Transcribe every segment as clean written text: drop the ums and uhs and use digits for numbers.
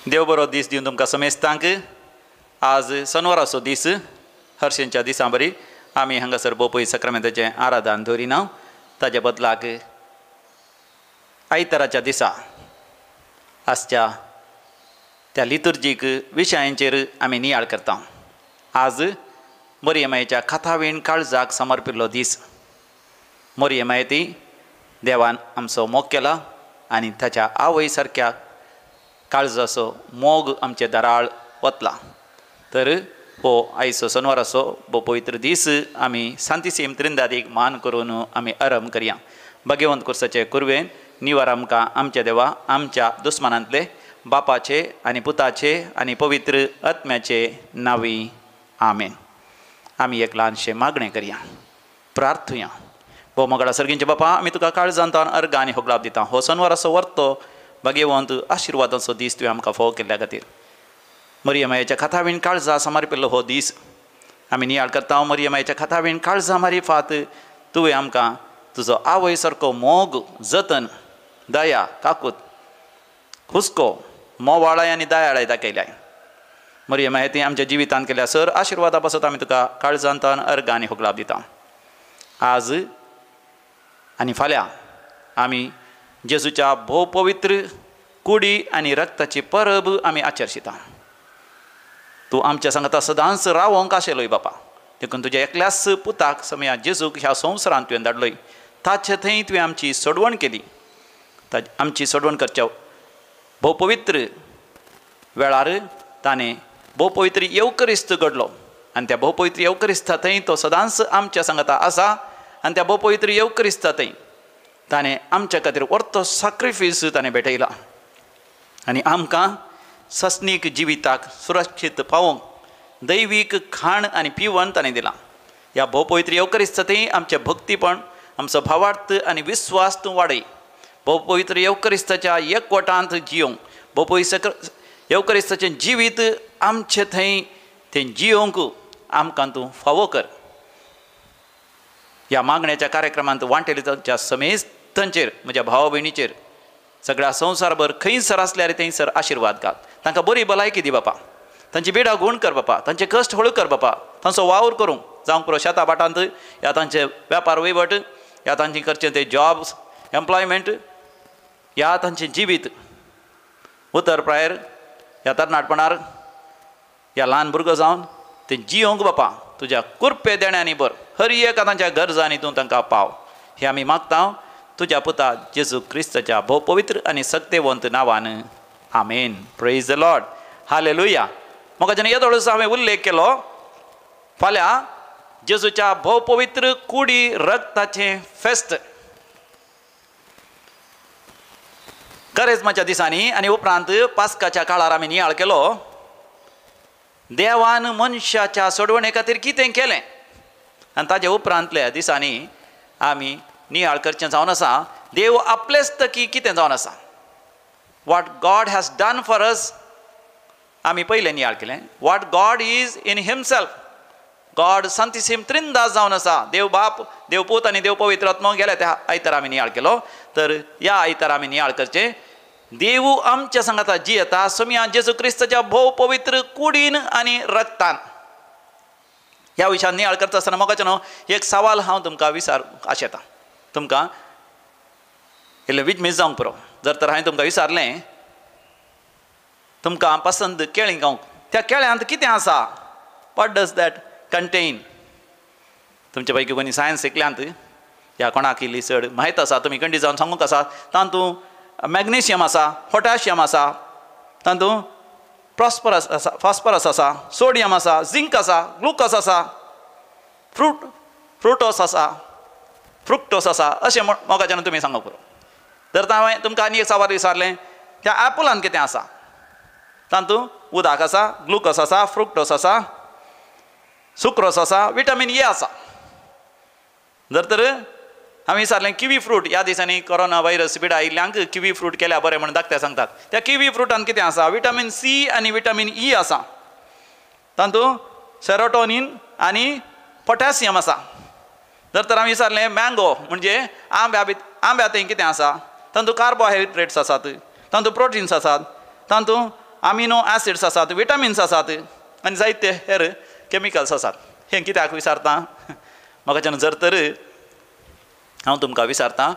देव बरो दीस दिवन तुमकां समेस्तांक। आज सनवाराचो दीस, हर्शेंच्या दिसां बरी आमी हांगासर बोपय सक्रामेंताचें आराधन दवरिना। ताच्या बदलाक आयताराच्या दिसा आसच्या त्या लितुर्जीक विशयांचेर आमी नियाळ करता। आज मरियमायेच्या खातावीण काळजाक समर्पिल्लो दीस। मरियमाये ती देवान आमचो मोग केला आनी ताच्या आवय सारक्या काळजाचो मोग आमचे दाराळ वतला। तर हो आयचो सनवाराचो भोव पवित्र दीस आमी सांतिसीम त्रिंदादीक मान करून आमी आरंभ करया। भगवंत कुर्साचे कुरवेन निवार आमकां आमच्या देवा आमच्या दुस्मानांतले बापाचे आनी पुताचे आनी पवित्र आत्म्याचे नांवी आमेन। आमी एक ल्हानशें मागणें करया, प्रार्थुया। भोव मोगाळा सर्गींचे बापा, आमी तुका काळजांतान अर्गां आनी होगडाप दिता। हो सनवाराचो वर्तो भगवंत आशिर्वादाचो दीस तुवें आमकां फोव केल्ल्या खातीर। मरियमायेच्या खातावीण काळजा समर्पिल्लो हो दीस आमी नियाळ करता। मरियमायेच्या खातावीण काळजा मारिफात तुवें आमकां तुजो आवय सारको मोग, जतन, दया, काकूत, हुस्को, मोवाळाय आनी दयाळाय दाखयल्याय। मरियमाये ती आमच्या जिवितांत केल्या सर आशिर्वादा पासत आमी तुका काळजांतान अर्गां आनी होगडाप दिता। आज आनी फाल्यां आमी जेजूच्या भोव पवित्र कुडी आनी रक्ताची परब आमी आचरशिता। तूं आमच्या सांगता सदांच रावोंक आशिल्लोय बापा, देखून तुज्या एकल्याच पुताक समया जेजूक ह्या संवसारांत तुवें धाडलोय। ताचे थंय तुवें आमची सोडवण केली। आमची सोडवण करच्या भोव पवित्र वेळार ताणें भोव पवित्र येवकरिस्त घडलो आनी त्या भोव पवित्र येवकरिस्ता थंय तो सदांच आमच्या सांगता आसा आनी त्या भोव पवित्र येवकरिस्ता थंय ताणें आमच्या खातीर वर्तो साक्रिफीस ताणें भेटयला आनी आमकां सस्नीक जिविताक सुरक्षीत पावोवंक दैवीक खाण आनी पिवण ताणें दिलां। ह्या भोव पवित्र येवकरिस्ता थंय आमचें भक्तीपण, आमचो भावार्थ आनी विस्वास तूं वाडय। भोव पवित्र येवकरिस्ताच्या एकवटांत जियोवंक, भोव पवित्र येवकरिस्ताचें जिवीत आमचे थंय तें जियोवंक आमकां तूं फावो कर। ह्या मागण्याच्या कार्यक्रमांत वांटेल्या समेस्तांचेर, म्हज्या भावा भयणीचेर, सगळ्या संवसारभर खंयसर आसल्यार थंयसर आशिर्वाद घाल। तांकां बरी भलायकी दी बापा, तांची बेडा गूण कर बापा, तांचे कश्ट हळू कर बापा, तांचो वावर करूंक जावंक पुरो शेता भाटांत ह्या तांचे वेपार वयवट, ह्या तांचे करचें ते जॉब्स, एम्प्लॉयमेंट, ह्या तांचें जिवीत उतर प्रायर ह्या तरणाटपणार ह्या ल्हान भुरगो जावन तें जियोवंक बापा तुज्या कुरपे देण्यांनी बर हर एका तांच्या गरजांनी तूं तांकां पाव। हें आमी मागता तुज्या पुता जेजू क्रिस्ताच्या भोव पवित्र आनी सक्तेवंत नांवान आमेन। Praise the Lord, hallelujah. म्हाका जेन्ना येदोळसो हांवें उल्लेख केलो, फाल्यां जेजूच्या भोव पवित्र कुडी रक्ताचें फेस्त करेजमाच्या दिसांनी आनी उपरांत पास्काच्या काळार आमी नियाळ केलो देवान मनशाच्या सोडवणे खातीर कितें केलें आनी ताजे उपरांतल्या दिसांनी आमी नियाळ करचें जावन आसा देव आपलेच तकी कितें जावन आसा, what God has done for us आमी पयलें नियाळ केलें। What God is in himself, God Santissim Trinidad जावन आसा, देव बाप, देव पूत आनी देव पवित्र आत्मो गेल्या त्या आयतार आमी नियाळ केलो। तर ह्या आयतार आमी नियाळ करचें देव आमच्या सांगाता जियेता सोम्या जेजू क्रिस्ताच्या भोव पवित्र कुडीन आनी रक्तान। ह्या विशयान नियाळ करता आसतना म्हाका न्हू एक सवाल हांव तुमकां विचार आशेता, तुमकां इल्लें विजमीस जावंक पुरो। जर तर हांवें तुमकां विचारलें तुमकां पसंद केळीं गावंक, त्या केळ्यांत कितें आसा, what does that contain? तुमचे पैकी कोणी सायन्स शिकल्यांत ह्या कोणाक इल्ली चड म्हायत आसा, तुमी कंडी जावन सांगूंक आसा तातूंत मॅग्नेशियम आसा, पोटॅशियम आसा, तातूंत प्रॉस्परस आसा, फॉस्फरस आसा, सोडियम आसा, झिंक आसा, ग्लुकोज आसा, फ्रुटोस आसा, फ्रुक्टोस आसा, अशें मोगाच्यान तुमी सांगूंक पुरो। जर हांवें तुमकां आनी एक सवाल विचारलें त्या एपलान कितें आसा, तातूंत उदक आसा, ग्लुकोज आसा, फ्रुक्टोस आसा, सुक्रोस आसा, विटामीन ए आसा। जर तर हांवें विचारलें किवी फ्रूट, ह्या दिसांनी कोरोना व्हायरस पिडा आयिल्ल्यांक किवी फ्रूट केल्या बरें म्हूण धाकटे सांगतात, त्या किवी फ्रुटान कितें आसा, विटामीन सी आनी विटामीन ई आसा, तातूंत सेरोटोनीन आनी पोटॅशियम आसा। जर तर हांवें विचारलें मँगो म्हणजे आंब्या थंय कितें आसा, तातूंत कार्बोहायड्रेट्स आसात, तातूंत प्रोटिन्स आसात, तातूंत अमिनो ॲसिड्स आसात, विटामिन्स आसात आनी जायते हेर केमिकल्स आसात. हें कित्याक विचारता म्हाका जर तर हांव तुमकां विचारता,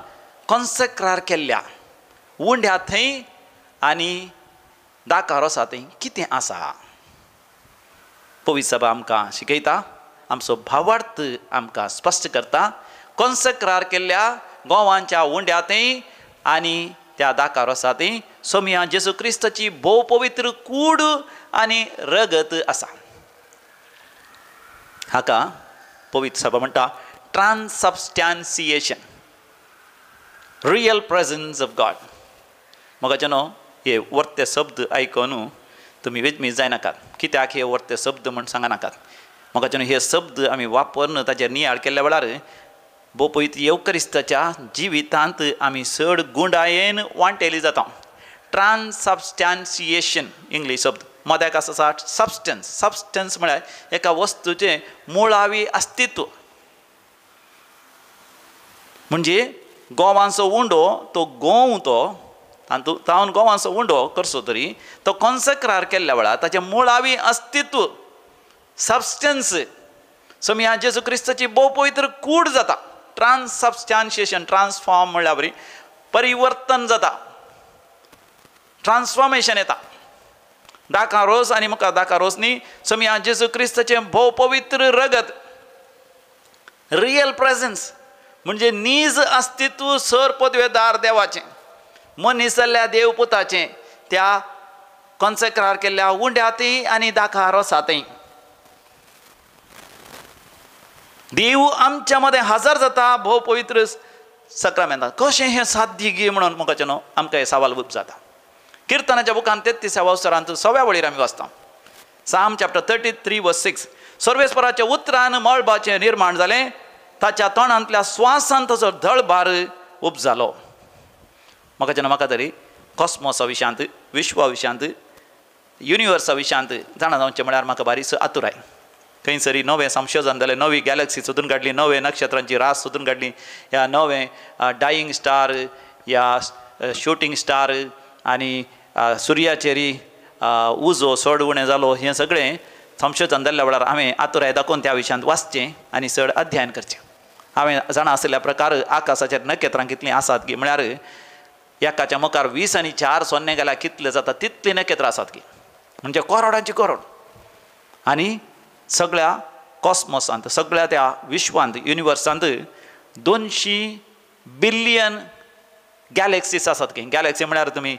कॉन्सेक्रार केल्ल्या उंड्या थंय आनी दाका रोसा थंय कितें आसा? पवित्र सभा आमकां शिकयता, आमचो भावार्थ आमकां स्पश्ट करता. कॉन्सेक्रार केल्ल्या गोवांच्या उंड्या थंय आनी त्या दाका रोसा थंय सोमया जेजू क्रिस्ताची भोव पवित्र कूड आनी रगत आसा. हाका पवित्र सभा म्हणटा transubstantiation, real presence of God. म्हाका न्हू हे वर्ते शब्द आयकून तुमी वेजमी जायनाकात, कित्याक हे वर्ते शब्द म्हण सांगनाकात. म्हाका न्हू हे शब्द आमी वापरून ताचेर नियाळ केल्ल्या वेळार भोव पवित्र येवक्रिस्ताच्या जिवितांत आमी चड गुंडायेन वांटेली जाता. ट्रान्सबस्टान्सिएशन इंग्लीश शब्द, मद्याक आसा सबस्टन्स. सबस्टन्स म्हळ्यार एका वस्तूचें मुळावी अस्तित्व. म्हणजे गोवांचो उंडो तो गोंव तो तातूंत तावन गोवांचो उंडो करचो तरी तो कॉन्सेक्रार केल्ल्या वेळार ताचें मुळावी अस्तित्व सबस्टन्स सोमया जेजू क्रिस्ताची भोव पवित्र कूड जाता. ट्रान्सबस्टान्सिएशन, ट्रान्सफॉर्म म्हणल्यार बरी परिवर्तन जाता, ट्रान्सफॉर्मेशन येता. दाका रोस आनी मुखार दाका रोस न्ही, सोमया जेजू क्रिस्ताचें भोव पवित्र रगत, रियल प्रेजन्स म्हणजे नीज अस्तित्व सर पदवेदार देवाचें, मनीस जाल्ल्या देव पुताचें त्या कॉन्सेक्रार केल्ल्या उंड्यातय आनी दाका रोसातय देव आमच्या मदें हजर जाता भोव पवित्र सक्रामेंतांत. कशें हें साध्य गी म्हणून म्हाका न्हू आमकां हें सवाल उब जाता. किर्तनाच्या बुकान 33व्या अवसरांत 6व्या वळीर आमी वाचता, Psalm chapter 33 verse 6, सर्वेस्पराच्या उतरान मळबाचें निर्माण जालें, ताच्या तोंडांतल्या स्वासान ताचो धळभार उब जालो. म्हाका जेन्ना म्हाका तरी कॉस्मोसा विशयांत, विश्वा विशयांत, युनिवर्सा विशयांत जाणा जावचें म्हळ्यार म्हाका बारीस आतुराय. खंयसरी नवें संशोधन जालें, नवी गॅलक्सी सोदून काडली, नवे नक्षत्रांची रास सोदून काडली, ह्या नवें डायींग स्टार ह्या शुटींग स्टार आनी सुर्याचेरी उजो चड उणें जालो, हें सगळें संशोधन जाल्ल्या वेळार हांवें आतुराय दाखोवन त्या विशयांत वाचचें आनी चड अध्ययन करचें. हांवें जाणा आशिल्ल्या प्रकार आकाशाचेर नखेत्रां कितलीं आसात की म्हळ्यार एकाच्या मुखार 20 आनी 4 सोन्ने गेल्यार कितले जाता तितलीं नखेत्रां आसात की, म्हणजे करोडांची करोड. आनी सगळ्या कॉस्मोसांत, सगळ्या त्या विश्वांत, युनिवर्सांत 200 बिलियन गॅलेक्सीस आसात की. गॅलेक्सी म्हळ्यार तुमी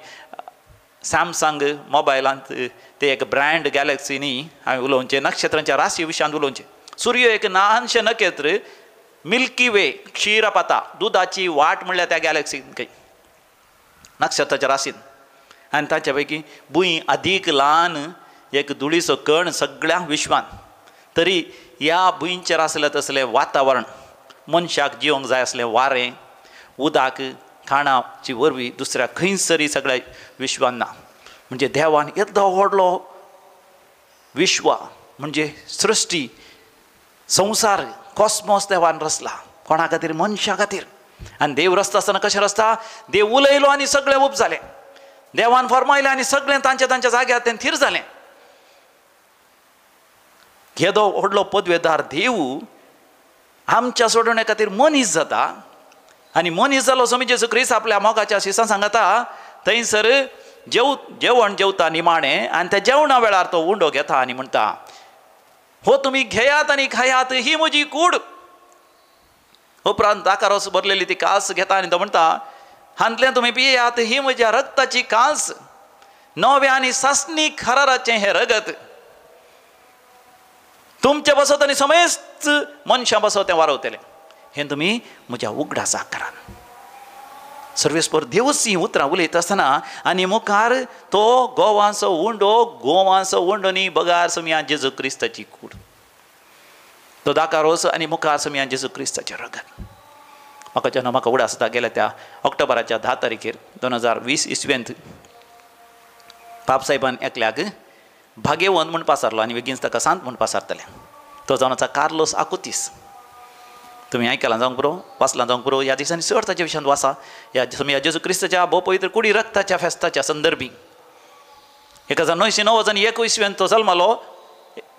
सॅमसंग मोबायलांत ते एक ब्रँड गॅलेक्सी न्ही, हांवें उलोवचें नक्षत्रांच्या राशी विशयांत उलोवचें. सूर्य एक ल्हानशें नखेत्र, मिल्की वे क्षीरपाता दुदाची वाट म्हणल्यार त्या गॅलेक्सीन खंय नक्षत्राच्या राशीन. आनी ताच्या पैकी भूंय अदीक ल्हान एक धुळीचो कण सगळ्या विश्वान. तरी ह्या भुंयचेर आसलें तसलें वातावरण, मनशाक जिवंक जाय आसलें वारें, उदक, खाणाची वरवीं दुसऱ्या खंयसरी सगळ्या विश्वान ना. म्हणजे देवान येदो व्हडलो विश्व म्हणजे सृश्टी, संवसार, कॉस्मोस देवान रचला. कोणा खातीर? मनशा खातीर. आनी देव रचता आसतना कशें रचता? देव उलयलो आनी सगळें उब जालें. देवान फरमायलें आनी सगळें तांच्या तांच्या जाग्यार तें थीर जालें. येदो व्हडलो पदवेदार देव आमच्या सोडवणे खातीर मनीस जाता आनी मनीस जालो स्वामी जेजू क्रिस्त आपल्या मोगाच्या शिसां सांगता थंयसर जेवण जेवता निमाणें आनी त्या जेवणा वेळार तो उंडो घेता आनी म्हणटा, हो तुमी घेयात आनी खायात, ही म्हजी कूड. उपरांत दाकारोस भरलेली ती कास घेता आनी तो म्हणटा, हांतलें तुमी पियात, ही म्हज्या रक्ताची कास, नव्या आनी सासणी खराराचें हें रगत, तुमचे बसत आनी समेस्त मनशां बसत तें वारवतलें, हें तुमी म्हज्या उगडासाक करात. सर्वेस्पर देवूच हीं उतरां उलयता आसतना आनी मुखार तो गोवांचो उंडो, गोवांचो उंडो न्ही बगार सोमया जेजू क्रिस्ताची कूड, तो दाकारोस आनी मुखार सोमया जेजू क्रिस्ताचें रगत. म्हाका जेन्ना म्हाका उगडास जाता गेल्या त्या ऑक्टोबराच्या 10 तारखेर 2020 इस्वेंत बापसाहेबान एकल्याक भाग्यवंत म्हूण पासारलो आनी बेगीनच ताका सांत म्हूण पासारतलें. तो जावन आसा कार्लोस आकुतीस. तुमी आयकलां जावंक पुरो, वाचलां जावंक पुरो. ह्या दिसांनी चड ताच्या विशयांत वाचा. ह्या जेजू क्रिस्ताच्या भोव पवित्र कुडी रक्ताच्या फेस्ताच्या संदर्भी 1991 इसवेंत तो जल्मलो,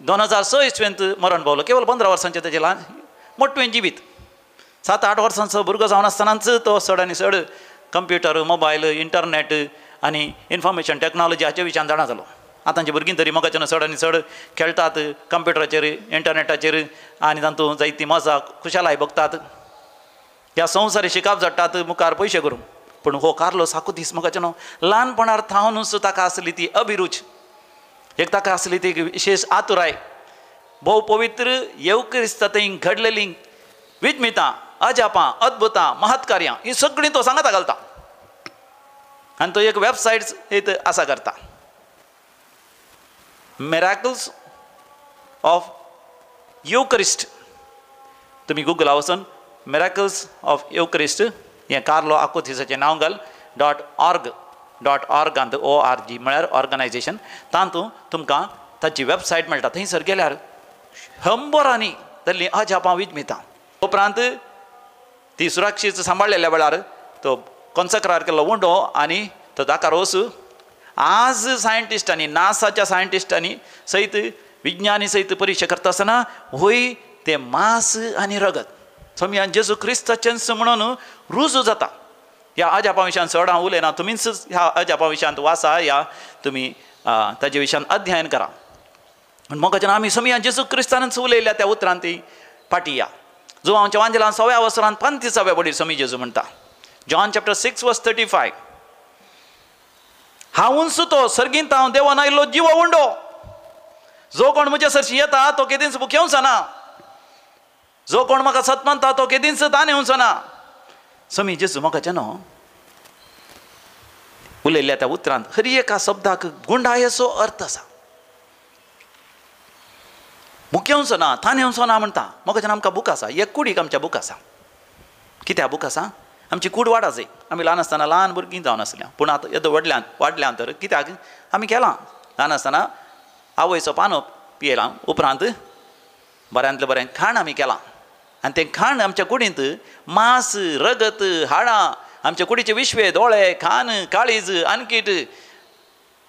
2006 इसवेंत मरण पावलो. केवळ 15 वर्सांचें तेजें ल्हान मोटवें जिवीत. 7-8 वर्सांचो भुरगो जावन आसतनाच तो चड आनी चड कंप्युटर, मोबायल, इंटरनेट आनी इन्फॉर्मेशन टॅक्नॉलॉजी हाचे विशयान जाणा जालो. आतांची भुरगीं तरी मोगाच्यान चड आनी चड खेळटात कंप्युटराचेर, इंटरनेटाचेर आनी तातूंत जायती मजा खुशालाय भोगतात. ह्या संवसारी शिकाप जडटात मुखार पयशे करूंक. पूण हो कार्लोस आकुतीस मोगाच्यान ल्हानपणार थावनूच ताका आसली ती अभिरूच, एक ताका आसली ती विशेश आतुराय. भोव पवित्र येवक्रिस्ता थंय घडलेलीं विज्मितां, अजापां, अद्भुतां, महत्कार्यां ही सगळीं तो सांगाता घालता आनी तो एक वेबसायट एक आसा करता, मिराकल्स ऑफ युकरिस्ट. तुमी गुगला वचून मिराकल्स ऑफ युकरिस्ट हें कार्लो आकुतीसाचें नांव घाल, .org .org ORG म्हळ्यार ऑर्गनायजेशन, तातूंत तुमकां ताची वेबसायट मेळटा. थंयसर गेल्यार शंबरांनी जाल्लीं अजापां विज्मितां. उपरांत ती सुरक्षीत सांबाळलेल्या वेळार तो कॉन्सक्रार केल्लो उंडो आनी तो दाकारोस आज सायंटिस्टांनी, नासाच्या सायंटिस्टांनी सयत विज्ञानी सयत परिक्षा करता आसतना होय तें मांस आनी रगत सोमयान जेजू क्रिस्ताचेंच म्हणून रुजू जाता. ह्या अजापा विशयान चड हांव उलयना, तुमीच ह्या अजापा विशयांत वाचा या तुमी ताजे विशयान अध्ययन करा. मोगाच्यान आमी सोमयान जेजू क्रिस्तानच उलयल्या त्या उतरान ती फाटी या. जो आमच्या वांजेलान 100व्या वसरान 35व्या वडील सोमी जेजू म्हणटा, जॉन चॅप्टर 6 वर्स 35, हांवूच तो सर्गींत हांव देवान आयिल्लो जिवो उंडो, जो कोण म्हज्या सरशी येता तो केदींच भुकेवचो ना, जो कोण म्हाका सत मानता तो केदींच तान येवचो ना. समी जेजू मोगाच्यान उलयल्ल्या त्या उतरांत हर एका शब्दाक गुंडायेचो अर्थ आसा. भुकेवचो ना, तान येवचो ना म्हणटा. मोगाच्यान आमकां भूक आसा, एक कुडीक आमच्या भूक आसा. कित्याक भूक आसा? आमची कूड वाड आसा. आमी ल्हान आसतना ल्हान भुरगीं जावन आसल्या, पूण आतां येदो व्हडल्यान वाडल्यान तर कित्याक आमी केलां. ल्हान आसतना आवयचो पानो पियेलां, उपरांत बऱ्यांतलें बरें खाण आमी केलां आनी तें खाण आमच्या कुडींत मांस, रगत, हाडां, आमच्या कुडीचे विश्वे, दोळे, खान, काळीज, आनकीट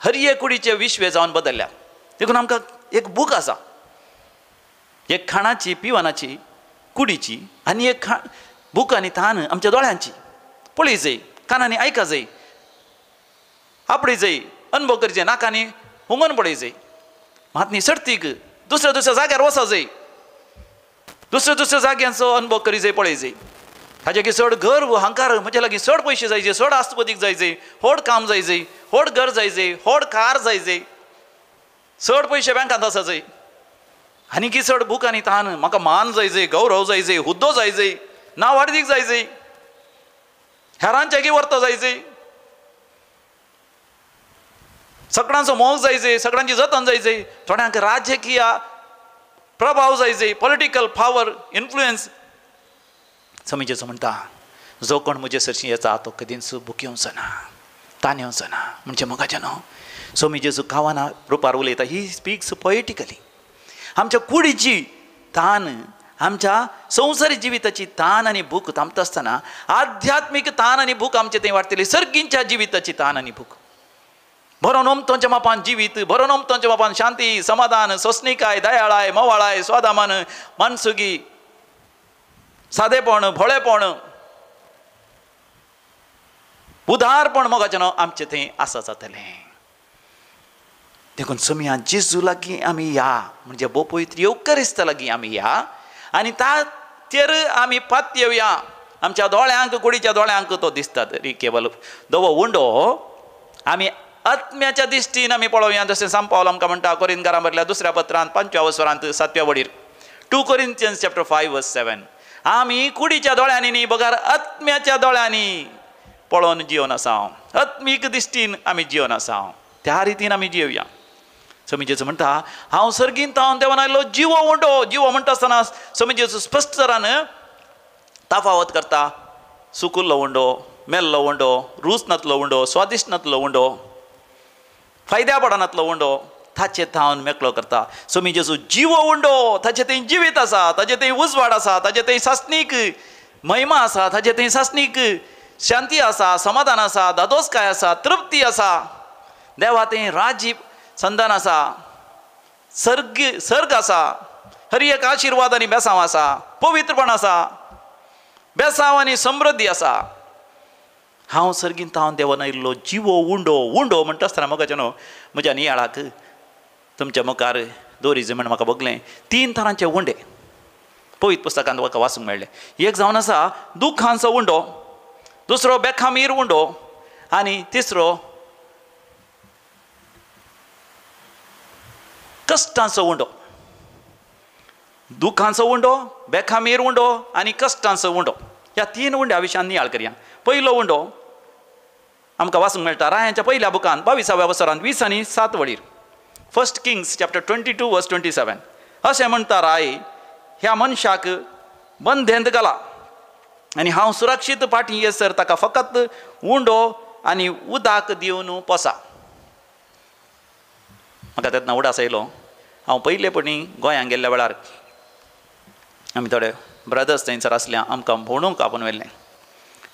हरये कुडीचे विश्वे जावन बदलल्या. देखून आमकां एक भूक आसा, एक खाणाची, पिवनाची, कुडीची आनी एक भूक आनी तान आमच्या दोळ्यांची. पळय जाय, कानांनी आयका जाय, आपडी जाय, अनुभव करचे, नाकांनी हुंगून पळय जाय, मातनी सर्तीक दुसऱ्या दुसऱ्या जाग्यार वचा जाय, दुसऱ्या दुसऱ्या जाग्यांचो अनुभव करी जाय, पळय जाय. हाजे की चड गर्व, हंकार, म्हजे लागीं चड पयशे जायचे, चड आस्तपदीक जायचे, व्हड काम जायचे, व्हड घर जायचे, व्हड कार जायचे, चड पयशे बँकांत आसा जाय, आनी की चड भूक आनी तान, म्हाका मान जायचे, गौरव जायचे, हुद्दो जायचे, नांव वाडदीक जायचे, हेरांच्या की वर्तो जायचे, सगळ्यांचो मोग जायचे, सगळ्यांची जतन जायचे, थोड्यांक राजकीय प्रभाव जायचे, पॉलिटिकल पावर, इन्फ्लुएन्स. समी जेजू म्हणटा, जो कोण म्हजे सरशी येता तो कदींच भुकेवचो ना, तान येवचो ना. म्हणजे मोगाच्यान सोमी जेजू कावाना रुपार उलयता, ही स्पीक्स पोएटिकली. आमच्या कुडीची तान, आमच्या संवसारी जिविताची तान आनी भूक थांबता आसतना आध्यात्मीक तान आनी भूक आमचे थंय वाडटली, सर्गींच्या जिविताची तान आनी भूक. भरोन ओमतोंच्या मापान जिवीत, भरोन ओमतोंच्या मापान शांती, समाधान, सोंसणीकाय, दयाळाय, मोवाळाय, स्वादामान, मनसुगी, सादेपण, भोळेपण, उदारपण मोगाचें आमचें थंय आसा जातलें. देखून सोमया जेजू लागीं आमी या, म्हणजे भोव पवित्र येवकरिस्ता लागीं आमी या आनी ताचेर आमी पातयेवया. आमच्या दोळ्यांक, कुडीच्या दोळ्यांक तो दिसता तरी केवल धवो उंडो आमी आत्म्याच्या दिश्टीन आमी पळोवया. जशें सांत पावल आमकां म्हणटा कोरिंथकारां बरयल्या दुसऱ्या पत्रांत 5व्या वसरांत 7व्या वडीर, 2 Corinthians chapter 5 verse 7, आमी कुडीच्या दोळ्यांनी न्ही बगर आत्म्याच्या दोळ्यांनी पळोवन जिवन आसा, आत्मीक दिश्टीन आमी जिवन आसा, त्या रितीन आमी जिवया. समी जेजू म्हणटा, हांव सर्गींत हांव देवान आयलो जिवो उंडो. जिवो म्हणटा आसतना समी जेजू स्पश्ट तरान तफावत करता, सुकुल्लो उंडो, मेल्लो उंडो, रूच नातलो उंडो, स्वादिश्ट नातलो उंडो, फायद्या पडनातलो उंडो, ताचे थावन मेकळो करता. समी जेजू जिवो उंडो, ताचे थंय जिवीत आसा, ताचे थंय उजवाड आसा, ताचे थंय सासणीक महिमा आसा, ताचे थंय सासणीक शांती आसा, समाधान आसा, दादोसकाय आसा, तृप्ती आसा. देवा थंय राजी संदान आसा, सर्ग सर्ग आसा, हर एक आशिर्वाद आनी बेसांव आसा, पवित्रपण आसा, बेसांव आनी समृद्धी आसा. हांव सर्गींत हांव देवान आयिल्लो जिवो उंडो उंडो म्हणटा आसतना म्हाका न्हू म्हज्या नियाळाक तुमच्या मुखार दवरीज म्हण म्हाका भोगलें. 3 तरांचे उंडे पवित्र पुस्तकांत म्हाका वाचूंक मेळ्ळें. एक जावन आसा दुखांचो उंडो, दुसरो बेखामीर उंडो आनी तिसरो कश्टांचो उंडो. दुखांचो उंडो, बेखामीर उंडो आनी कश्टांचो उंडो, ह्या 3 उंड्या विशयान नियाळ करया. पयलो उंडो आमकां वाचूंक मेळटा रायांच्या पयल्या बुकान 22व्या वसरांत 20 आनी 7 वळीर, 1 Kings chapter 22 verse 27. अशें म्हणटा राय, ह्या मनशाक बंदेंत घाला आनी हांव सुरक्षीत फाटीं येसर ताका फकत उंडो आनी उदक दिवन पोसा. म्हाका तेन्ना उडास आयलो, हांव पयलेपणी गोंयांत गेल्ल्या वेळार आमी थोडे ब्रदर्स थंयसर आसले, आमकां भोंवडूंक आपोवन व्हेल्लें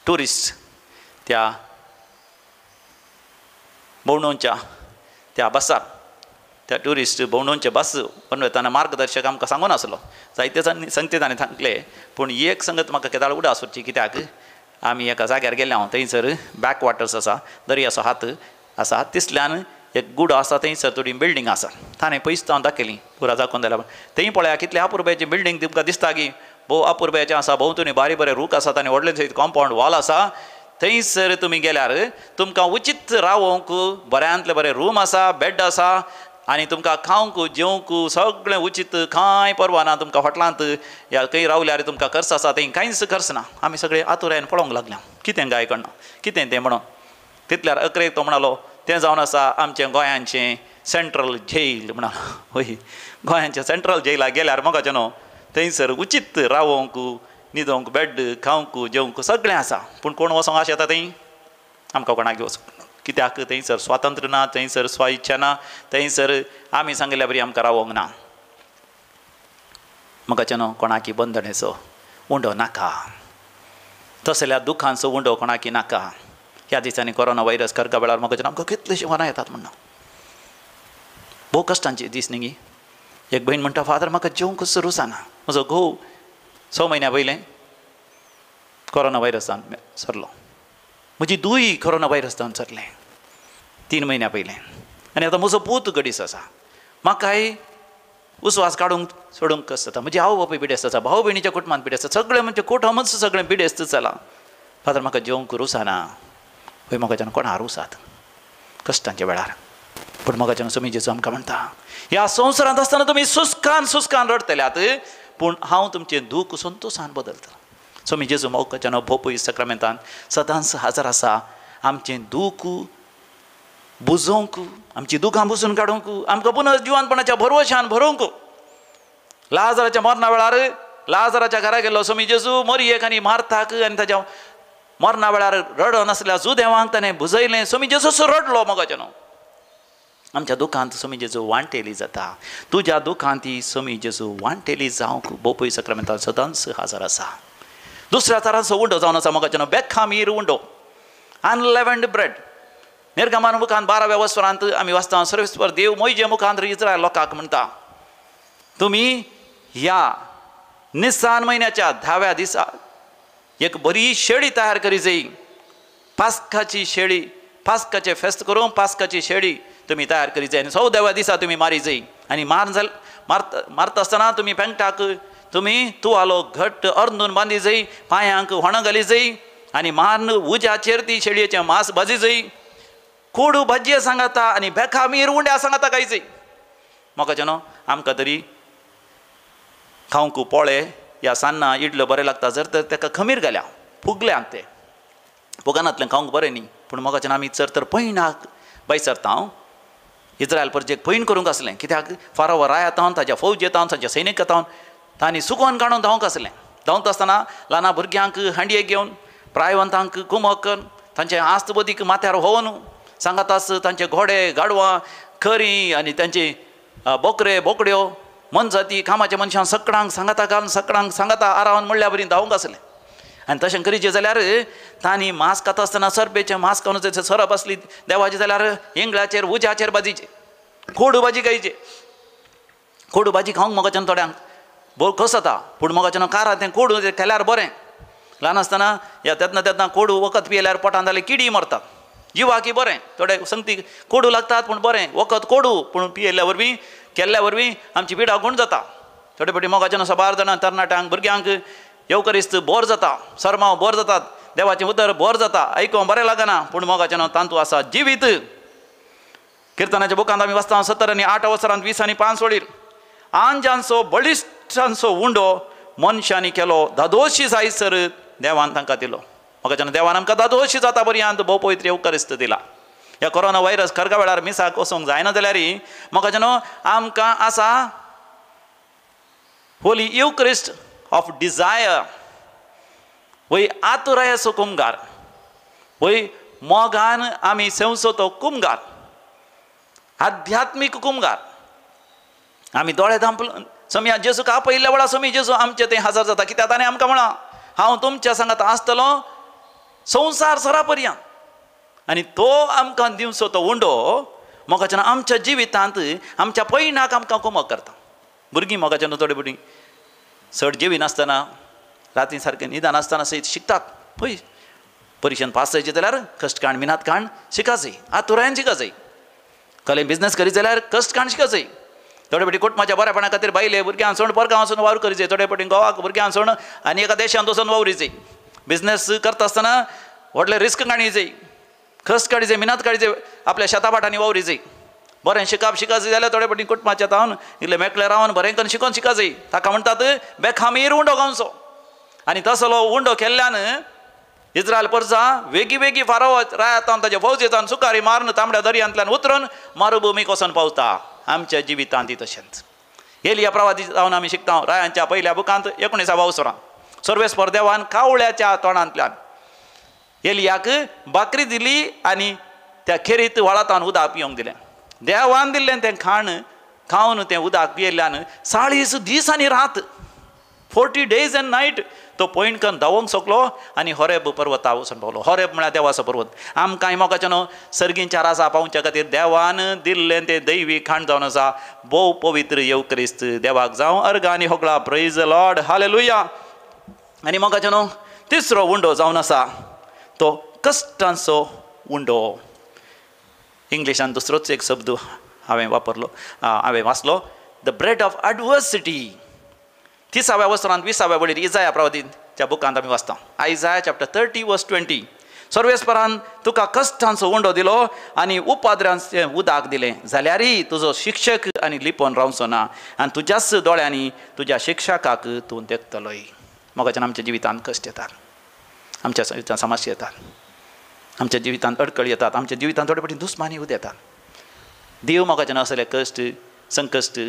ट्युरिस्ट. त्या भोंवडोवच्या त्या बसार, त्या ट्युरिस्ट भोंवडोवचे बस पण वतना मार्गदर्शक आमकां सांगून आसलो, जायते संगते ताणें सांगले, पूण एक संगत म्हाका केदाळ उडास उरची, कित्याक आमी एका जाग्यार गेले हांव, थंयसर बॅक वॉटर्स आसा, दर्याचो हात आसा, तिसल्यान एक गुडो आसा, थंयसर थोडी बिल्डींग आसा, ताणें पयस हांव दाखयली पुरा दाखोवन जाल्यार थंय पळया कितले अपुरबायेची बिल्डींग तुमकां दिसता की भोव अपुरबायेचें आसा, भोंवतणी बारीक बरे रूख आसात आनी व्हडलें थंय कॉम्पावंड वॉल आसा. थंयसर तुमी गेल्यार तुमकां उचीत रावोंक बऱ्यांतले बरे रूम आसा, बेड आसा आनी तुमकां खावंक जेवंक सगळें उचीत, कांय परवा ना. तुमकां हॉटलांत या खंय रावल्यार तुमकां खर्च आसा, थंय कांयच खर्च ना. आमी सगळे आतुरायेन पळोवंक लागल्या कितें गाय कडना कितें तें म्हणून. तितल्यार अकरेक तो म्हणालो तें जावन आसा आमचें गोंयांचें सेंट्रल जेल म्हणालो. हय, गोंयांचें सेंट्रल जेलाक गेल्यार मोगाचें न्हू थंयसर उचीत रावोंक न्हिदोंक बेड खावंक जेवंक सगळें आसा, पूण कोण वचोंक आशेता येता थंय? आमकां कोणाक वचूंक, कित्याक थंयसर स्वातंत्र्य ना, थंयसर स्व इच्छा ना, थंयसर आमी सांगिल्ल्या बरी आमकां रावोंक ना. म्हाका न्हू कोणाकी बंधनेचो उंडो नाका, तसल्या दुखांचो उंडो कोणाकी नाका. ह्या दिसांनी कोरोना व्हायरस करका वेळार म्हाका आमकां कितलेशे वरां येतात म्हणून भोव कश्टांचे दीस न्ही. एक भयण म्हणटा, फादर म्हाका जेवंकच रुचाना, म्हजो घोव 6 म्हयन्या पयलें कोरोना व्हायरसान सरलो, म्हजी दुय कोरोना व्हायरसान सरलें 3 म्हयन्या पयलें, आनी आतां म्हजो पूत गडीस आसा, म्हाकाय उस्वास काडूंक सोडूंक कश्ट जाता, म्हजी आवय बापूय पिडेस्त आसा, भाव भयणीच्या कुटुंबान पिडेस्त, सगळें म्हणजे कुटुंबच सगळें पिडेस्त जालां, फादर म्हाका जेवंक रुचाना. हय म्हाका कोणा रुसात कश्टांच्या वेळार, पूण म्हाका स्वामी जेजू आमकां म्हणटा, ह्या संवसारांत आसतना तुमी सुस्कान सुस्कान रडटल्यात, पूण हांव तुमचें दूख संतोशान बदलता. स्वामी जेजू मोगाच्यान भोपूय सक्रामेंतान सदांच हाजर आसा आमचें दूख बुजोवंक, आमची दुखां बुजून काडूंक, आमकां पुनः जिवानपणाच्या भरवशान भरोवंक. लाजराच्या मरणा वेळार लाजराच्या घरा गेल्लो स्वामी जेजू मरयेक आनी मार्थाक आनी ताच्या मरणा वेळार रडनासल्या जुदेवांक ताणें बुजयलें. स्वामी जेजू रडलो मोगाच्यान. आमच्या दुखांत स्वामी जेजू वांटेली जाता, तुज्या दुखांत ही स्वामी जेजू वांटेली जावंक बोपूय सक्रामेंतान सदांच हाजर आसा. दुसऱ्या तरांचो उंडो जावन आसा मोगाच्यान बेखामीर उंडो, अनलेवन्ड ब्रेड. निर्गमान मुखान 12व्या वसरांत आमी वाचता, सर्वेस्पर देव मोयजे मुखांत इस्रायल लोकांक म्हणटा, तुमी ह्या निसान म्हयन्याच्या 10व्या दिसा एक बरी शेळी तयार करी जाय, पास्काची शेळी, पास्काचें फेस्त करून पास्काची शेळी तुमी तयार करी जाय आनी 14व्या दिसा तुमी मारी जाय आनी मारता आसतना तुमी पेंगटाक तुमी तुवालो घट्ट अर्दून बांदी जाय, पांयांक होणां घाली जाय आनी मारून उज्याचेर ती शेळयेचें मांस भाजी जाय, कोडू भाजये सांगाता आनी बेखामीर उंड्या सांगाता खाय जाय. म्हाका न्हू आमकां तरी खावंक पोळे या सान्नां इडल्यो बरें लागता जर तर ताका खमीर घाल्या फुगल्या ते फुगनातलें खावंक बरें न्ही, पूण म्हाका आमी चड तर पैणाक बायसरता. हांव इस्रायल परजेक पैण करूंक आसलें, कित्याक फारोवा राया तावन ताज्या फौज तावन ताज्या सैनिक तावन तांणी सुकोवन काडून धांवंक आसलें. धांवता आसतना ल्हाना भुरग्यांक हांडये घेवन प्रायवंतांक कुमक तांचे आस्त बदीक माथ्यार होवन सांगातास तांचे घोडे गाडवां खरी आनी तांचे बोकरे बोकड्यो मनजाती कामाच्या मनशान सकडांक सांगाता घालून सकडांक सांगाता आरावन म्हणल्या बरी धांवंक आसलें. आनी तशें करीचें जाल्यार तांणी मांस खाता आसतना सरपेचें मांस खावन सरप आसली देवाचें जाल्यार इंगळाचेर उज्याचेर भाजीचें. कोडू भाजी खायची. कोडू भाजी खावंक मोगाच्यान थोड्यांक बरो कस जाता, पूण मोगाच्यान कारां तें कोडू केल्यार बरें. ल्हान आसतना या तेन्ना तेन्ना कोडू वखद पियेल्यार पोटान जाल्यार किडी मरतात. जिवाकी बरें, थोडे संगती कोडू लागतात पूण बरें वखद कोडू, पूण पियेल्ल्या वरवीं केल्ल्या वरवीं आमची पिडा गूण जाता. थोडे फावटी मोगाच्यान साबार जाणां तरणाट्यांक भुरग्यांक येवकरिस्त बोर जाता, सरमाव बोर जातात, देवाचें उतर बोर जाता, आयकोंक बरें लागना, पूण मोगाच्यान तांतू आसा जिवीत. किर्तनाच्या बुकांत आमी वाचता 70 आनी 8 वसरांत 20 आनी 5 वळीर, आंजांचो बळिश्टांचो उंडो मनशांनी केलो, धादोशी जायसर देवान तांकां दिलो. मोगाच्यान देवान आमकां धादोशी जाता पर्यंत भोव पवित्र येवकरिस्त दिला. ह्या कोरोना व्हायरस खरगा वेळार मिसाक वचूंक जायना जाल्यार मोगाच्यान आमकां आसा होली युक्रिस्ट ऑफ डिजायर, वय आतुरायाचो कुमगार, वय मोगान आमी सेवचो तो कुमगार, आध्यात्मीक कुमगार. आमी दोळे धांपल समया जेजूक आपयिल्ल्या वेळार समी जेजू आमचे थंय हजर जाता. कित्याक ताणें आमकां म्हळां, हांव तुमच्या सांगात आसतलो संवसार सरा पर्यंत. आनी तो आमकां दिवचो तो उंडो मोगाच्यान आमच्या जिवितांत आमच्या पयणाक आमकां कुमक करता. भुरगीं मोगाच्यान थोडे भुरगीं चड जेवी नासतना राती सारकें निदान आसतना सयत शिकतात. पळय परिक्षेन पास जायचें जाल्यार कश्ट काण मिनात काण शिका जाय, आतुरायन शिका जाय. कले बिजनेस करीत जाल्यार कश्ट काण शिका जाय. थोडे फावटी कुटुंबाच्या बरेपणा खातीर बायले भुरग्यांक सोड परगांव वचून वावर करी जाय, थोडे फावटी गोवाक भुरग्यांक सोड आनी एका देशांत वचून वावरी जाय. बिजनेस करता आसतना व्हडले रिस्क काणी जाय, कश्ट काडी जाय, मिनात काडी जाय, आपल्या शेताभाटांनी वावरी जाय. बरें शिकप शिका जाय जाल्यार थोडे फावटी कुटुंबाच्या तावन इल्लें मेकळें रावन बरें करून शिकोन शिका जाय. ताका म्हणटात बेखामीर उंडो गावचो. आनी तसलो उंडो केल्ल्यान इस्रायल परजा वेगी वेगी फारो रायातावन ताजे फौजेतान सुकारी मारून तांबड्या दर्यांतल्यान उतरून मरुभुमीक वचून पावता. आमच्या जिवितांत तशेंच एलिया प्रवादी जावन आमी शिकता रायांच्या पयल्या बुकांत 19व्या वसरांत सर्वेस्पर देवान कावळ्याच्या तोंडांतल्यान एलियाक भाकरी दिली आनी त्या खेरीत व्हाळांत उदक पिवंक दिलें. देवान दिल्लें तें खाण खावन तें उदक पियेल्ल्यान 40 दीस आनी रात 40 days and night तो पयण करून धांवोंक शकलो आनी होरेब पर्वता वचून पावलो. होरेब म्हळ्यार देवाचो पर्वत. आमकां मोगाच्यान सर्गींच्या राजा पावच्या खातीर देवान दिल्लें तें दैवी खाण जावन आसा भोव पवित्र येवक्रिस्त. देवाक जावं अर्गां आनी होगळा. Praise Lord, hallelujah. आनी मोगाच्यान तिसरो उंडो जावन आसा तो कश्टांचो उंडो. इंग्लिशान दुसरोच एक शब्द हांवें वापरलो, हांवें वाचलो, the bread of adversity. 30व्या वसरांत 20व्या वळीर इजाया प्रवादीच्या बुकांत आमी वाचता, आयजाया चॅप्टर 30 वर्स 20, सर्वेस्परान तुका कश्टांचो उंडो दिलो आनी उपाद्रांचें उदक दिलें जाल्यारय तुजो शिक्षक आनी लिपोवन रावचो ना आनी तुज्याच दोळ्यांनी तुज्या शिक्षकाक तूं देखतलोय. मोगाच्यान आमच्या जिवितांत कश्ट येतात, आमच्या जिवितांत समस्या येतात, आमच्या जिवितांत अडकळी येतात, आमच्या जिवितांत थोडे फावटी दुस्मानी येतात. देव मोगाच्यान असले कश्ट संकश्ट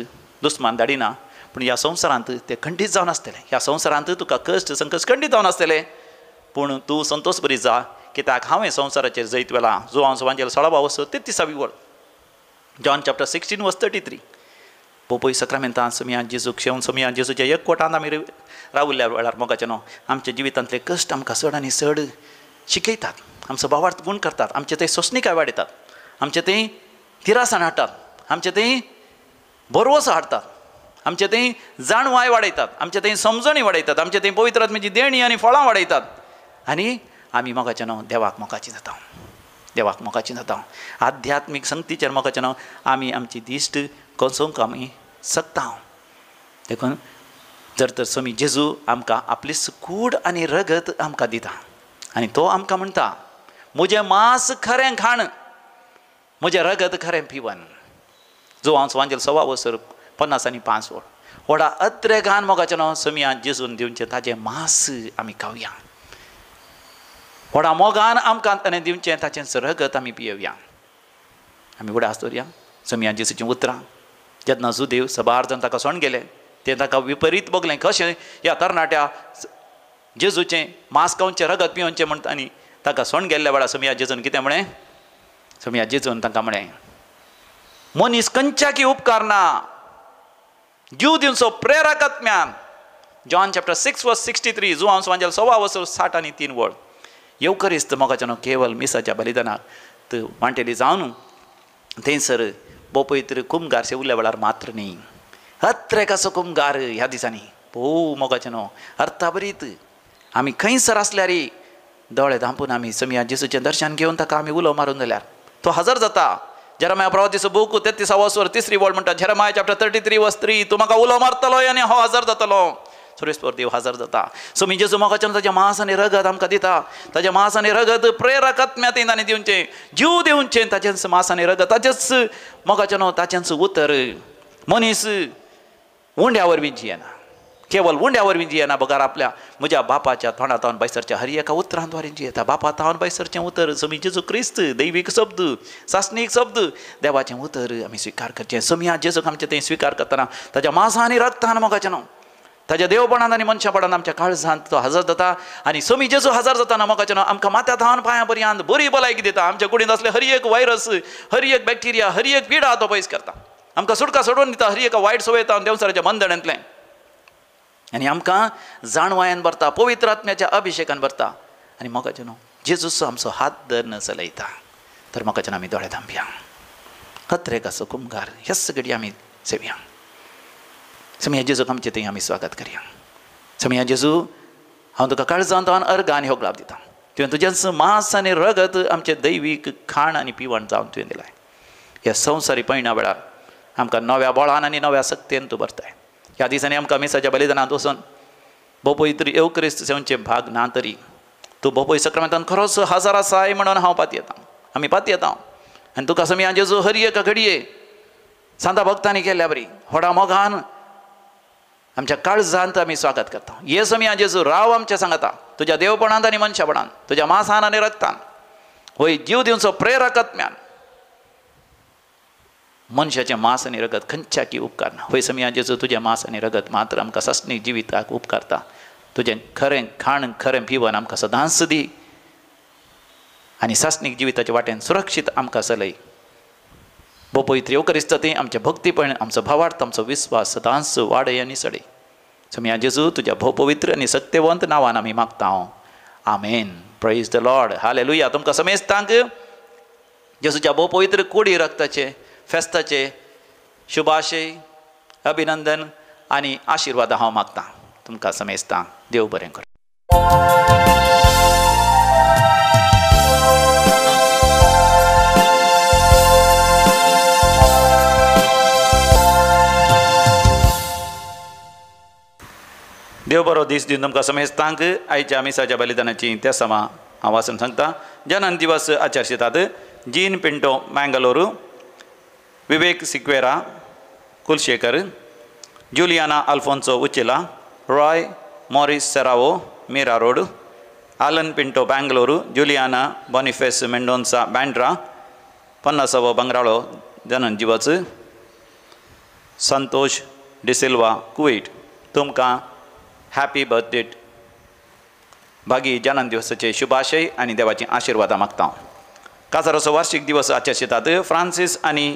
दुस्मान धाडिना, पूण ह्या संवसारांत ते खंडीत जावन आसतले. ह्या संवसारांत तुका कश्ट संकश्ट खंडीत जावन आसतले, पूण तूं संतोश बरी जा कित्याक हांवें संवसाराचेर जैत व्हेलां. जुवांव सुवांचेर 16 वसो 33वी वळ, जॉन चॅप्टर 16 वर्स 33. पोपय सक्रामेंतान समिया जेजूक शेवन समिया जेजूच्या एकवटांत आमी रावल्ल्या वेळार मोगाच्यान आमच्या जिवितांतले कश्ट आमकां चड आनी चड शिकयतात, आमचो भावार्थ गूण करतात, आमचे थंय सोंसणिकाय वाडयतात, आमचे थंय तिरासाण हाडटात, आमचे थंय भरवसो हाडटात, आमचे थंय जाणवाय वाडयतात, आमचे थंय समजणी वाडयतात, आमचे थंय पवित्र आत्म्याची देणी आनी फळां वाडयतात. आनी आमी मोगाच्यान देवाक मोगाची जाता, देवाक मोगाची जाता. आध्यात्मीक संगतीचेर मोगाच्यान आमी आमची दिश्ट कोसोवंक आमी शकता. देखून जर तर समी जेजू आमकां आपली कूड आनी रगत आमकां दिता आनी तो आमकां म्हणटा, म्हजें मांस खरें खाण, म्हजें रगत खरें पिवन. जो हांव सुवांजेल 1.25 वसर 50 आनी 5 वळ व्हडा अत्रेगान मोगाच्यान समिया जेजून दिवचें ताजें मांस आमी खावया, व्हडा मोगान आमकां ताणें दिवचें ताचें रगत आमी पियोवया. आमी उडास दवरया समिया जेजूचीं उतरां. जेन्ना जुदेव सबार जाण ताका सोण गेले तें ताका विपरीत बगलें, कशें ह्या तरणाट्या जेजूचें मांस खावचें रगत पिवचें म्हणटा आनी ताका सोण गेल्ल्या वेळार समिया जेजून कितें म्हळें? समिया जेजून तांकां म्हळें, मनीस खंयच्याकी उपकारना, जीव दिवचो प्रेरक आत्म्यान. जॉन चॅप्टर 6 वर्स 63, जुवांव सुवांजेल 1.25 वसर 60 आनी 3 वळ. येवकरिस्त मोगाच्यान केवल मिसाच्या बलिदानाक वांटेली जावन थंयसर भोव पवित्र कुमगार सेवल्या वेळार मात्र न्ही, हत्रेकाचो कुमगार ह्या दिसांनी भोव मोगाचें न्हू अर्थाभरीत आमी खंयसर आसल्यार दोळे धांपून आमी समिया जेजूचें दर्शन घेवन ताका आमी उलो मारून जाल्यार तो हजर जाता. जेरमाया प्रवातीचो बूक 33 तिसरी वळ म्हणटा, जेरमाया चॅप्टर 33 वर्स 3, तूं म्हाका उलो मारतलो आनी हांव हजर जातलो. सुरेश्वर देव हजर जाता. सो मी जेजू मोगाच्यान ताजें मांस आनी रगत आमकां दिता. ताजें मांस आनी रगत प्रेरक आत्म्यातीन ताणें दिवचें, जीव दिवचें. ताजेंच मांस आनी रगत, ताजेंच मोगाचें न्हू ताजेंच उतर. मनीस उंड्या वरवीं जियेना, केवल उंड्या वरवीं जियेना, बगर आपल्या म्हज्या बापाच्या तोंडांतल्यान भायसरच्या हर एका उतरांद्वारे जियेता. बापा तावन भायसरचें उतर समी जेजू क्रिस्त, दैवीक शब्द, सासणीक शब्द, देवाचें उतर आमी स्विकार करचें. समिया जेजूक आमचें तें स्विकार करतना ताज्या मांसा आनी रगतान मोगाचें न्हू ताज्या देवपणान आनी मनशापणान आमच्या काळजांत तो हजर जाता. आनी समी जेजू हजर जाताना मोगाचें न्हू आमकां माथ्या थावन पांयां पर्यंत बरी भलायकी दिता. आमच्या कुडींत आसले हर एक व्हायरस, हर एक बॅक्टिरिया, हर एक पिडा तो पयस करता. आमकां सुटका सोडून दिता हर एका वायट सवयेंत देवसराच्या बंधनांतलें. आनी आमकां जाणवायान भरता, पवित्र आत्म्याच्या अभिशेकान भरता. आनी मोगाचें न्हू जेजूचो आमचो हात धरून चलयता. तर मोगाचें आमी दोळे धांपया, हत्रेकाचो कुमगार ह्याच घडये आमी सेवया. समिया जेजूक आमचें थंय आमी स्वागत करया. समिया जेजू, हांव तुका काळजांत हांव अर्घ आनी होगलाप दिता. तुवें तुजेंच मांस आनी रगत आमचें दैवीक खाण आनी पिवण जावन तुवें दिलाय. ह्या संवसारी पयणा वेळार आमकां नव्या बळान आनी नव्या शक्तेन तूं भरताय. ह्या दिसांनी आमकां मिसाच्या बलिदानांत वचून भोव पवित्र येवक्रिस्त सेवचे भाग ना तरी तूं भोव पवित्र सक्रामेंतान खरोच हजर आसाय म्हणून हांव पातयेतां, आमी पातयेतां. आनी तुका समिया जेजू हर एका घडये सांता भक्तांनी केल्ल्या बरी व्हडा मोगान आमच्या काळजांत आमी स्वागत करता. ये समिया जेजू, राव आमच्या सांगता, तुज्या देवपणांत आनी मनशापणान, तुज्या मांसान आनी रगतान, होय जीव दिवचो प्रेरक आत्म्यान मनशाचें मांस आनी रगत खंयच्याकी उपकारना. होय समिया जेजू, तुजें मांस आनी रगत मात्र आमकां सासणी जिविताक उपकारता. तुजें खरें खाण खरें पिवन आमकां सदांच दी आनी सासणीक जिविताचे वाटेन सुरक्षीत आमकां चलय. भोव पवित्र येवकरिस्त ती आमचें भक्तीपण, आमचो भावार्थ, आमचो विस्वास सदांच वाडय आनी चडय. समिया जेजू, तुज्या भोव पवित्र आनी सत्यवंत नांवान आमी मागता. आमेन. Praise the Lord. Hallelujah. तुमकां समेस्तांक जेजूच्या भोव पवित्र कुडी रक्ताचे फेस्ताचे शुभाशय, अभिनंदन आनी आशिर्वाद हांव मागतां. तुमकां समेस्तांक देव बरें करूं. देव बरो दीस दिवन तुमकां समेस्तांक. आयच्या मिसाच्या बलिदानाची त्या समा हांव वाचून सांगता. जनन दिवस आचरतात Jean Pinto Mangalore, Vivek Sequeira Kulshekar, Juliana Alfonso Uchila, Roy Morris Serrao Mira Road, Alan Pinto Bangalore, Juliana Boniface Mendonca Bandra, 50वो बंगराळो जनन दिवस, संतोष डिसिल्वा कुवेट. तुमकां हॅपी बर्थडे, भागी जनन दिवसाचे शुभाशय आनी देवाची आशिर्वादां मागता. काजाराचो वार्षिक दिवस आचरतात फ्रांसीस आनी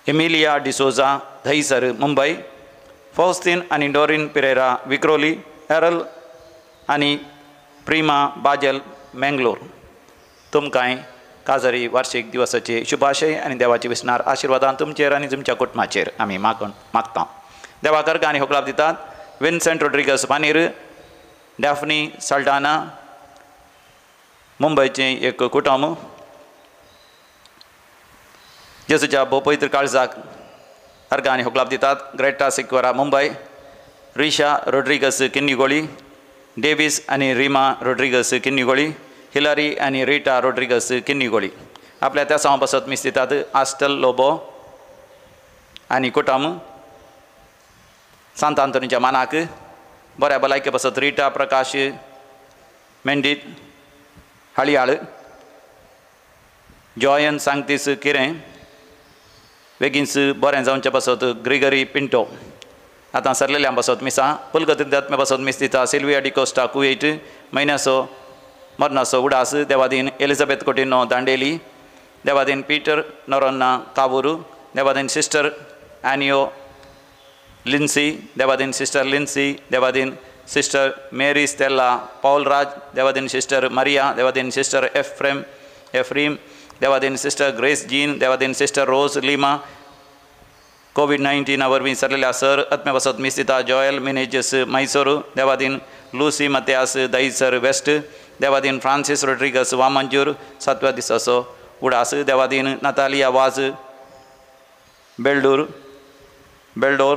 एमिलिया डिसोजा दहिसर मुंबय, फौस्तीन आनी डोरीन पिरेरा विक्रोली, एरल आनी प्रिमा बाजल मेंगलोर. तुमकांय काजारी वार्षिक दिवसाचे शुभाशय आनी देवाचे विसणार आशिर्वादान तुमचेर आनी तुमच्या कुटुंबाचेर आमी मागता. देवाक अर्घ आनी होगलाप दितात विन्सेंट रोड्रिगस पानीर, डॅफनी साल्डाना, मुंबयचें एक कुटुंब, जेजूच्या भोव पवित्र काळजाक अर्घ आनी होगलाप दितात Greta सिक्वरा Mumbai, Risha Rodrigues किन्नीगोळी, Davis आनी रिमा रोड्रिगस किन्नीगोळी, हिलरी आनी रिटा रोड्रिगस किन्नीगोळी. आपल्या त्या सावा पासत मीस दितात आस्टल लोबो आनी कुटुंब, सांत आंतोनीच्या मानाक बऱ्या भलायके पासत रिटा प्रकाश मेंडीत हाळयाळ, जॉयन सांगतीस किरें, बेगीनच बरें जावचे पासत ग्रिगरी पिंटो. आतां सरलेल्या पासत मिसां पुलगतींत आत्म्या पासत मीस दिता सिल्विया डिकोस्टा कुवेट, म्हयन्याचो मरणाचो उडास देवादीन एलिझाबेथ कोटिनो दांडेली, देवादीन पीटर नोरोन्ना कावूरू, देवादीन सिस्टर एनियो लिन्सी, देवादीन सिस्टर लिन्सी, देवादीन सिस्टर मेरी स्टेला पॉल राज, देवादीन सिस्टर मरिया, देवादीन सिस्टर एफ्रीम, देवादीन सिस्टर ग्रेस जीन, देवादीन सिस्टर रोज लिमा, कोवीड-19 वरवीं सरलेल्या सर आत्म्या पासत मीस दिता जॉयल मिनेजस मैसूर, देवादीन लुसी मत्यास दहीसर वेस्ट, देवादीन फ्रांसीस रोड्रिगस वामंजूर सातव्या दिसाचो उडास, देवादीन नतालिया वाज बेल्डूर बेल्डोर,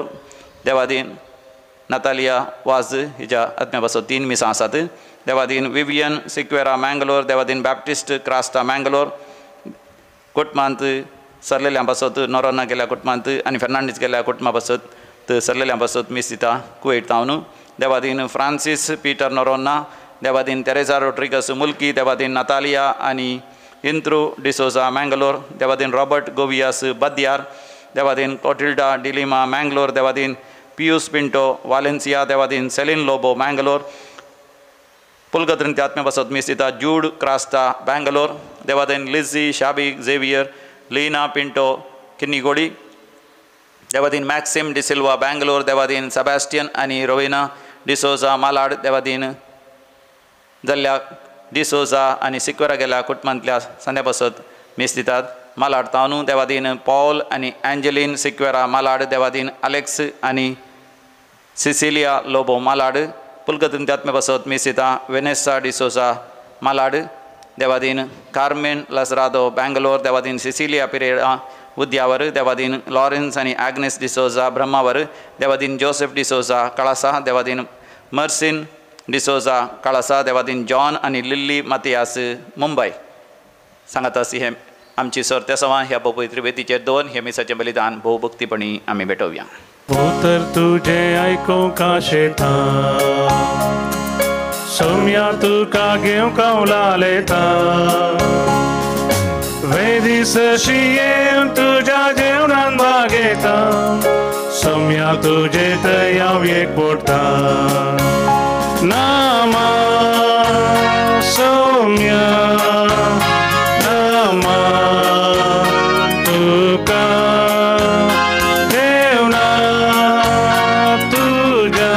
देवादीन नतालिया वाज हिच्या आत्म्या पासत 3 मिसां आसात, देवादीन विवियन सिक्वेरा मँगलोर, देवादीन बॅप्टिस्ट क्रास्टा मँगलोर, कुटुंबांत सरलेल्या पासत नोरोना गेल्या कुटुंबांत आनी फेर्नांडीस गेल्या कुटुंबा पासत सरलेल्या पासत मीस दिता कुवेट तावन, देवादीन फ्रांसीस पीटर नोरोना, देवादीन तेरेजा रोड्रिगस मुल्की, देवादीन नतालिया आनी इंत्रू डिसोजा मँगलोर, देवादीन रॉबर्ट गोवियास बद्यार, देवादीन कोटिल्डा डिलिमा मँगलोर, देवादीन पियूस पिंटो वालेन्सिया, देवादीन सेलीन लोबो मँगलोर, पुलगत्रिंती आत्म्या पासत मीस दिता जूड क्रास्ता बँगलोर, देवादीन लिझी शाबी झेवियर लीना पिंटो किन्नीगोडी, देवादीन मॅक्सिम डिसिल्वा बँगलोर, देवादीन सेबॅस्टियन आनी रोविना डिसोजा मालाड, देवादीन जाल्ल्या डिसोजा आनी सिक्वेरा गेल्या कुटुंबांतल्या संद्या पासत मीस दितात मालाड तावनू, देवादीन पॉल आनी एंजलीन सिक्वेरा मालाड, देवादीन अलेक्स आनी सिसिलिया लोबो मालाड, पुलकत्रिंती आत्म्या पासत मीस दिता वेनेसा डिसोजा मालाड, देवादीन कार्मेन लसरादो बँगलोर, देवादीन सिसिलिया पिरेरा उद्यावर, देवादीन लॉरेन्स आनी आग्नेस डिसोजा ब्रह्मावर, देवादीन जोसेफ डिसोजा कळासा, देवादीन मर्सिन डिसोजा कळासा, देवादीन जॉन आनी लिल्ली मातियास मुंबय. सांगात आसी हे आमची सर त्या सवां ह्या भोव वेदीचेर दोन हे मिसाचें बलिदान भोवभक्तीपणी आमी भेटोवया. उतर तुझे आयकूंक आशेता, सोम्या तुका घेवंक उलालेता, वेदीस येवन तुज्या जेवणान भागयता, सोम्या तुजे थंय हांव एक पडटा. नामा सोम्या नामा तुका जेवणा तुज्या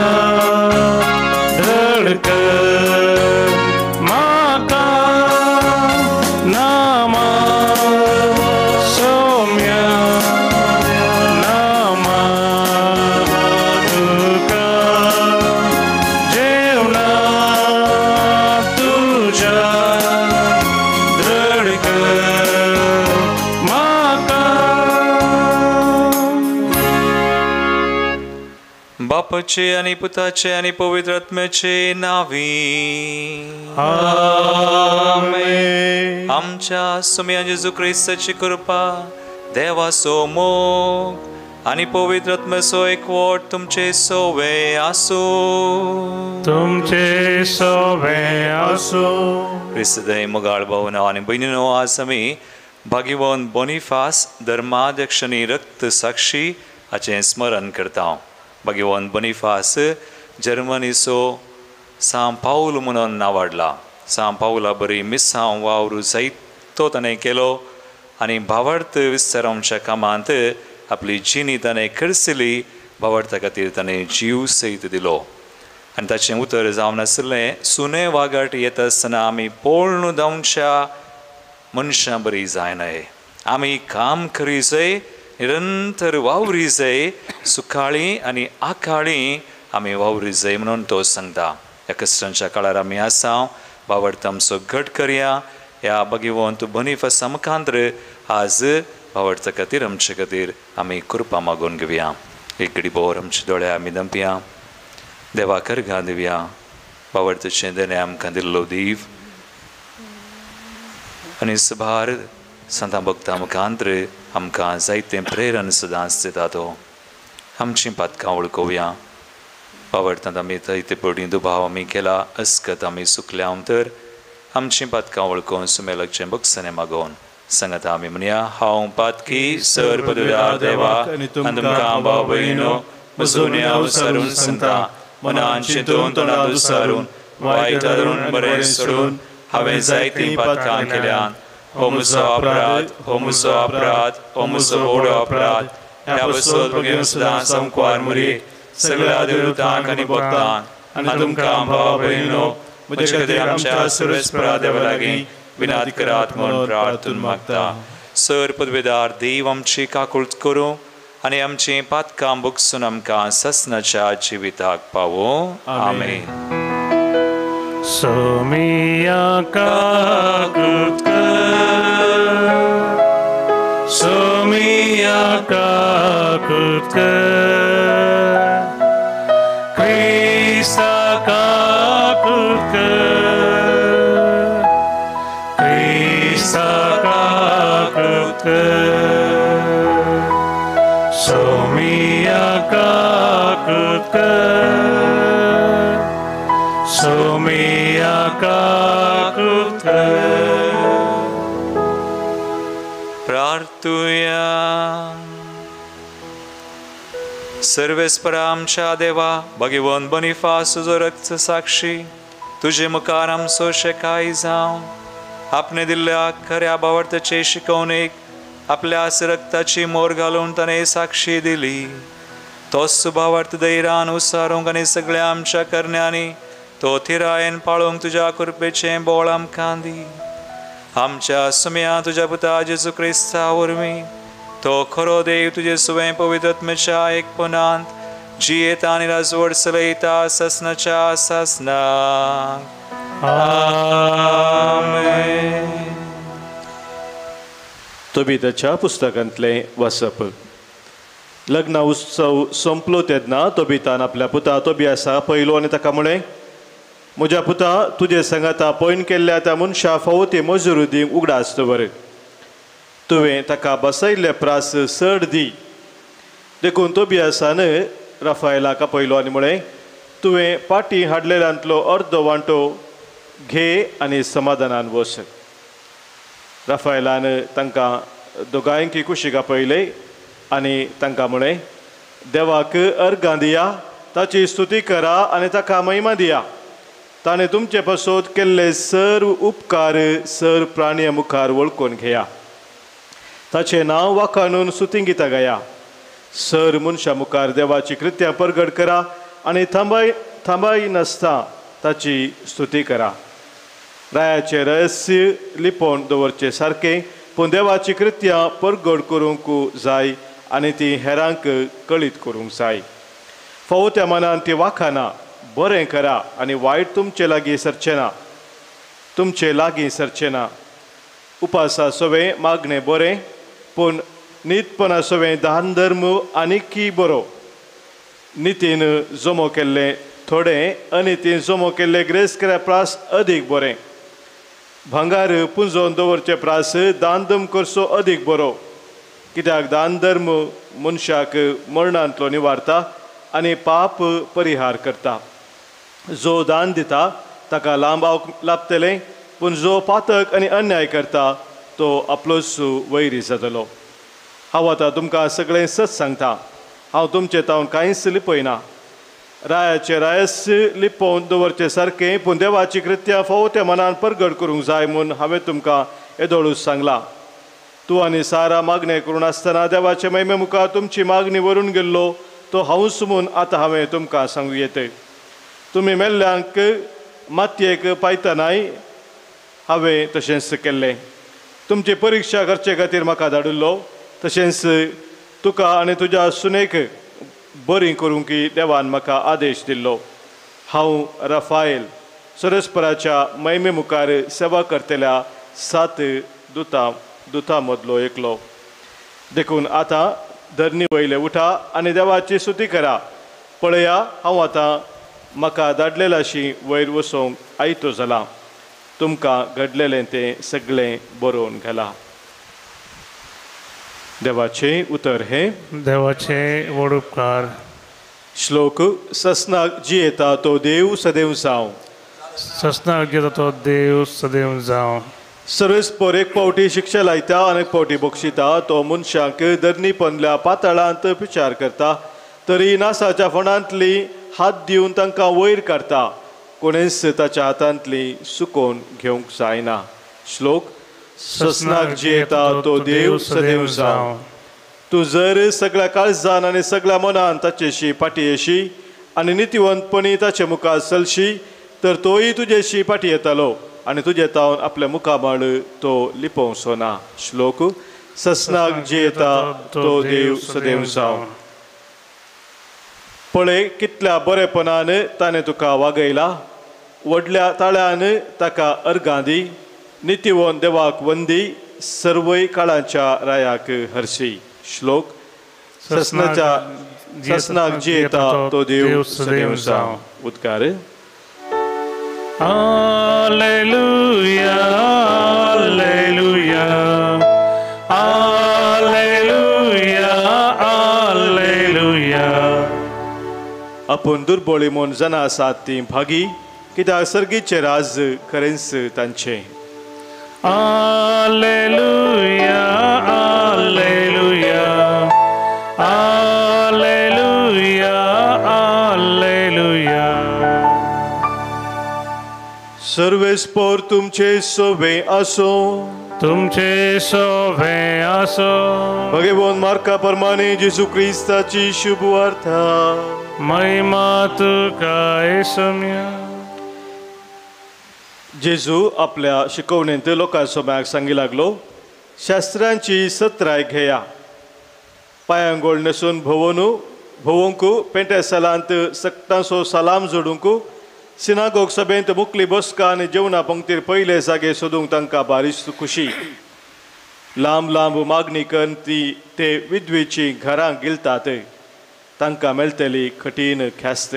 धडक म्हाका, नामा सोम्या नामा तुका जेवणा तुज्या धडक म्हाका. बापाचे आनी पुताचे आनी पवित्र आत्म्याचे नावी आमेन. आमच्या सुम्या जेजू क्रिस्ताची कृपा, देवाचो मोग आनी पवित्र आत्म्याचो एकवट तुमचे सोवे आसूं. तुमचे सोवे आसूं. क्रिस्तदय मोगाळ भावना आनी भयणीनो, आज आमी भाग्यवान बोनिफास धर्माध्यक्ष आनी रक्त साक्षी हाचें स्मरण करता. भाग्यवान बोनिफास जर्मनीचो सांव पावल म्हणून नांवाडला. सांव पावला बरी मिसांव वावर जायतो ताणें केलो आनी भावार्थ विस्तारांच्या कामांत आपली जिणी ताणें खर्चली. भावार्था खातीर ताणें जीव सयत दिलो आनी ताचें उतर जावन आशिल्लें, सुने वागाट येता आसतना आमी पोळणू धांवच्या मनशां बरी जायनाय, आमी काम करी जाय, निरंतर वावरी जाय, सुकाळी आनी आकाळी आमी वावरी जाय म्हणून तो सांगता. ह्या कश्टांच्या काळार आमी आसा, भावार्थ आमचो घट करया. ह्या भाग्यवंत बोनिफासा मुखांतर आज भावार्था खातीर आमचे खातीर आमी कृपा मागून घेवया. एक घडी भोवर आमचे दोळे आमी दमपया, देवा करगा दिवया. भावार्थाचें देणें आमकां दिल्लो दीव आनी सभार संतां भक्तां मुखांतर आमकां जायतें प्रेरण सदांच दिता. तो आमचीं पातकां वळखोवया. भावार्थांत आमी जायते पयलीं दुबाव आमी केला, अस्कत आमी सुकल्या तर आमचीं पातकां वळखून सुमेलकचें बक्षणें मागोवन सांगता आमी म्हणया, हांव पातकी सर पदुदार देवा आनी तुमकां भाव भयणीनो म्हजो सारून सांगता, मनान चिंतून तोंडात उसारून वायट धरून बरें सोडून हांवें जायतीं पातकां केल्यान. हो म्हजो अपराध, हो म्हजो अपराध, हो म्हजो व्हडलो अपराध. ह्या पासत भगेवन सदां संकवार मुरी सगळ्या देवतांक आनी भक्तांक आनी तुमकां भाव भयणीनो म्हजे खातीर आमच्या सर्वेस्परा देवा लागीं विनाद करात म्हूण प्रार्थून मागता. सर पदवेदार देव आमची काकूळत करूं आनी आमचीं पातकां बुकसून आमकां ससनाच्या जिविताक पावूं. आमेन. सोमिया काकूत कर, सोमिया काकूत कर, क्रिस्ता काकूत कर, क्रिस्ता काकूत कर, सोमिया काकूत कर, सोमिया काकूत कर. प्रार्थुया. सर्वेस्परा आमच्या देवा, भगवंत बोनिफास तुजो रक्त साक्षी तुजे मुखार आमचो शेकाय जावं. आपणे दिल्ल्या खऱ्या भावार्थाचे शिकवणेक आपल्या रक्ताची मोर घालून ताणें साक्षी दिली. तोच भावार्थ धैर्यान उसारूंक आनी सगळ्या आमच्या करण्यांनी तो थिरायेन पाळोवंक तुज्या कृपेचें बोळ आमकां दी. आमच्या सुम्या तुज्या पुता जेजू क्रिस्ता वरवीं तो खरो देव तुजे सुवें पवित्रत्मेच्या एकपणांत जियेता आनी राजवट चलयता ससनाच्या ससनाक. आमेन. तोबिताच्या पुस्तकांतलें वाचप. लग्न उत्सव सोंपलो तेन्ना तोबितान आपल्या पुता तोबियासा पयलो आनी ताका म्हळें, म्हज्या पुता, तुजे सांगाता पॉयंट केल्ल्या त्या मनशा फावो ती मजुरी दिवंक उगडास दवर. तुवें ताका बसयल्ले प्रास चड दी. देखून तोबियासान राफायलाक आपयलो आनी म्हळें, तुवें पाटी हाडलेल्यांतलो अर्दो वांटो घे आनी समाधानान वस. राफायलान तांकां दोगांयकी कुशीक आपयले आनी तांकां म्हळें, देवाक अर्गां दिया, ताची स्तुती करा आनी ताका महिमा दिया. ताणें तुमचे पासत केल्ले सर्व उपकार सर प्राणया मुखार वळखून घेया. ताचें नांव वाखाणून स्तुती गितां गाया. सर मनशां मुखार देवाची कृत्यां परगट करा आनी थांबाय नासता ताची स्तुती करा. रायाचें रहस्य लिपोवन दवरचें सारकें, पूण देवाची कृत्यां परगट करूंक जाय आनी ती हेरांक कळीत करूंक जाय. फावो त्या मनान ती वाखाना बरें करा आनी वायट तुमचे लागीं सरचें ना, तुमचे लागीं सरचें ना. उपासा सवें मागणें बरें, पूण नीतपणा सवें दान धर्म आनीकी बरो. नितीन जमो केल्लें थोडें अनितीन जमो केल्लें ग्रेस प्रास अदीक बरें. भांगार पुंजोवन दवरचे प्रास दान धर्म करचो अदीक बरो, कित्याक दान धर्म मनशाक मरणांतलो निवारता आनी पाप परिहार करता. जो दान दिता ताका लांब लाभतलें, पूण जो पातक आनी अन्याय करता तो आपलोच वैरी जातलो. हांव आतां तुमकां सगळें सत सांगता, हांव तुमचें तावन कांयच लिपयना. रायाचें रहस्य लिपोवन दवरचें सारकें, पूण देवाची कृत्यां फावो त्या मनान परगट करूंक जाय म्हूण हांवें तुमकां येदोळूच सांगलां. तूं आनी सारा मागणें करून आसतना देवाचे महिमे मुखार तुमची मागणी व्हरून गेल्लो तो हांवूच म्हूण आतां हांवें तुमकां सांगूं येता. तुमी मेल्ल्यांक मातयेक पायतनाय हांवें तशेंच केल्लें. तुमची परिक्षा करचे खातीर म्हाका धाडिल्लो, तशेंच तुका आनी तुज्या सुनेक बरी करूंक देवान म्हाका आदेश दिल्लो. हांव राफायल सरस्पराच्या महिमे मुखार सेवा करतल्या 7 दुतां मदलो एकलो. देखून आतां धरणी वयले उठा आनी देवाची स्तुती करा. पळया, हांव आतां म्हाका धाडलेलाशी वयर वचोंक आयतो जाला. तुमकां घडलेलें तें सगळें बरोवन घालां. देवाचें उतर हें. देवाचें व्हड उपकार. श्लोक. ससनाक जियेता तो देव सदैव जावं. ससनाक जियेता तो देव सदैव जावं. सर्वेस्पर एक फावटी शिक्षा लायता आनी एक फावटी बक्षिता. तो मनशांक धरणी पंदल्या पातळांत विचार करता, तरी नासाच्या फोंडांतली हात दिवन तांकां वयर काडटा. कोणेच ताच्या हातांतली सुकोवन घेवंक जायना. श्लोक. ससनाक जियेता तो देव सदैव जावं. तूं जर सगळ्या काळजान आनी सगळ्या मनान ताचेशी फाटी येशी आनी नितीवंतपणी ताचे मुखार चलशी, तर तोय तुजेशी फाटी येतालो. आनी तुजे तावन आपल्या मुखामळ तो लिपोवचो ना. श्लोक ससनाक जियेता तो देव सदैव जावं. पळय कितल्या बरेपणान ताणें तुका वागयला, व्हडल्या ताळ्यान ताका अर्गां दी, नितीवन देवाक वंदी, सर्वय काळाच्या रायाक हरशी. श्लोक ससनाच्या ससनाक जियेता तो देव सदैव जावं. उद्गार Alleluia, Alleluia, Alleluia, Alleluia. आपूण दुर्बोळी म्हूण जाणां आसात ती भागी, कित्याक सर्गीचें राज खरेंच तांचें. Alleluia, Alleluia, Alleluia, Alleluia. सर्वेस्पोर तुमचे सोबे आसो, तुमचे सोबे आसो. भगवान मार्का प्रमाणे जेजू क्रिस्ताची शुभ वार्ता. महिमा तुका येसम्या. जेजू आपल्या शिकवणेंत लोकां सोम्याक सांगी लागलो, शास्त्रांची सत्राय घेया, पायांगोळ न्हेसून भोवनू भोवंक, पेंट्या सालांत सक्तांचो सलाम जोडूंक, सिनागोग सभेंत मुकली बसका आनी जेवणा पंक्तीर पयले जागे सोदूंक तांकां बारीस खुशी. लांब लांब मागणी करून ती ते विधवेचीं घरां गिलतात, तांकां मेळटली कठीण ख्यास्त.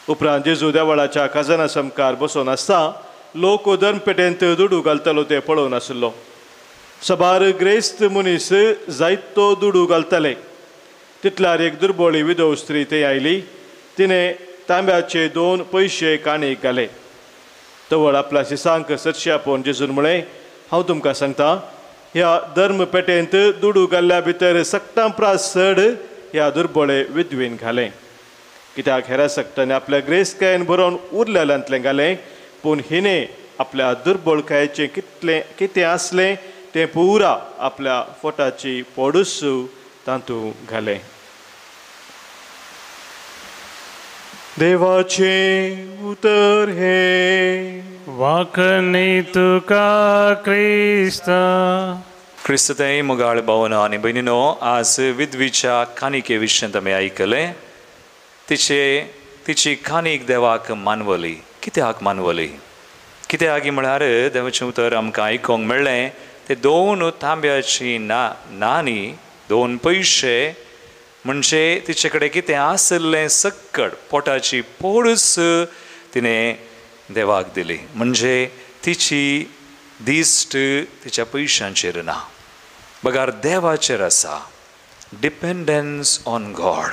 उपरांत जेजू देवळाच्या खजाना सामकार बसून आसता लोक धर्मपेटेंत दुडू घालतालो ते पळोवन आशिल्लो. सबार ग्रेस्त मनीस जायतो दुडू घालताले. तितल्यार एक दुर्बोळी विधव स्त्री थंय आयली. तिणें तांब्याचे 2 पयशे काणयेक घाले. तवळ आपल्या शिसांक सरशी आपोवन जेजून म्हळें, हांव तुमकां सांगता, ह्या धर्मपेटेंत दुडू घाल्ल्या भितर सक्तां प्रास चड ह्या दुर्बोळे विधवेन घालें. कित्याक हेरा सक्तांनी आपल्या ग्रेसकायेन बरोवन उरलेल्यांतलें घालें, पूण हिणें आपल्या दुर्बळकायेचें कितलें कितें आसलें तें पुरा आपल्या फोटाची पोडूस तातूंत घालें. देवाचें उतर हें. वाकणी तुका क्रिस्ता. क्रिस्तताय मोगाळ भावना आनी भयणीनो, आज विधवीच्या कानिके विशयांत आमी आयकलें. तिची कानीक देवाक मानवली. कित्याक मानवली? कित्याक म्हळ्यार देवाचें उतर आमकां आयकूंक मेळ्ळें, ते 2 तांब्याची नाणी, 2 पयशे म्हणजे तिचे कडेन कितें आशिल्लें सक्कड पोटाची पोडूस तिणें देवाक दिली. म्हणजे तिची दिश्ट तिच्या पयशांचेर ना, बगर देवाचेर आसा. Dependence on God.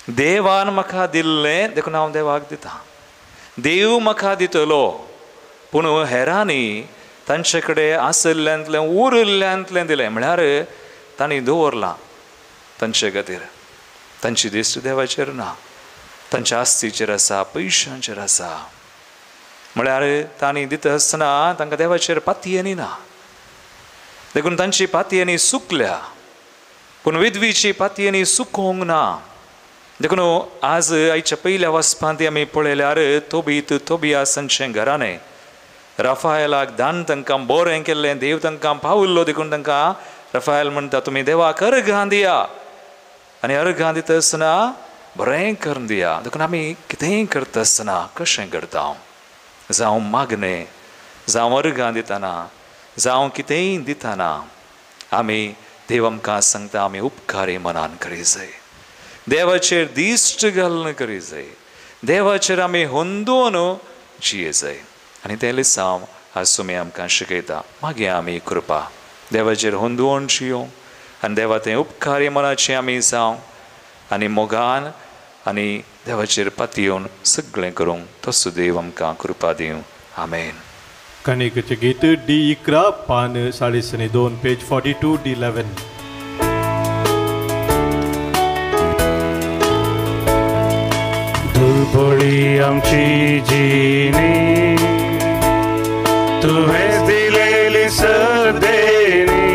देवान म्हाका दिल्लें देखून हांव देवाक दितां, देव म्हाका दितलो. पूण हेरांनी तांचे कडेन आशिल्ल्यांतलें उरिल्ल्यांतलें दिलें, म्हळ्यार तांणी दवरलां तांचे खातीर. तांची दिश्ट देवाचेर ना, तांच्या आस्तीचेर आसा, पयशांचेर आसा. म्हळ्यार तांणी दिता आसतना तांकां देवाचेर पातयेनी ना, देखून तांची पातयेनी सुकल्या. पूण विधवीची पातयेनी सुकोंक ना. देखून आज आयच्या पयल्या वाचपांत आमी पळयल्यार तोबीत तोबियास हांचें घराणें राफायलाक दान तांकां बरें केल्लें, देव तांकां पाविल्लो, देखून तांकां राफायल म्हणटा तुमी देवाक अर्घां दिया, आनी अर्घां दिता आसतना बरें करून दिया. देखून आमी कितेंय करता आसतना कशें करता, जावं मागणें, जावं अर्घां दितना, जावं कितेंय दितना, आमी देव आमकां सांगता आमी उपकारी मनान करी जाय, देवाचेर दिश्ट घालून करी जाय, देवाचेर आमी होंदोवन जिये जाय. आनी तें लिसांव आज तुमी आमकां शिकयता. मागीर आमी कृपा देवाचेर होंदोवन जियों आनी देवा तें उपकारी मनाचें आमी जावं आनी मोगान आनी देवाचेर पातयेवन सगळें करूंक तसो देव आमकां कृपा दिवं. आमेन. काणयेचें गीत डी 11 पान 2.5 पेज 42 डी 11. दुर्बळी आमची जिणी तुवें दिलेली सदेणी,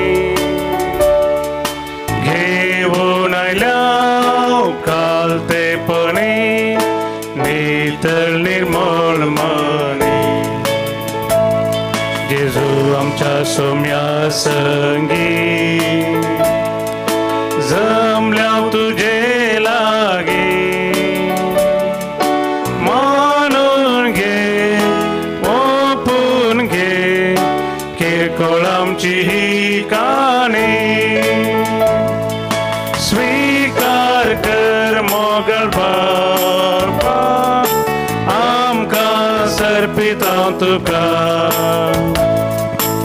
घेवन आयल्या कालतेपणी नितळ निर्मळ मनी. आमच्या सोम्या संगी जमल्या तुझे लागी मानून घे ओपून घे किरकोळ आमची ही काणी स्वीकार कर मोगल बापा आमकां सर्पिता तुका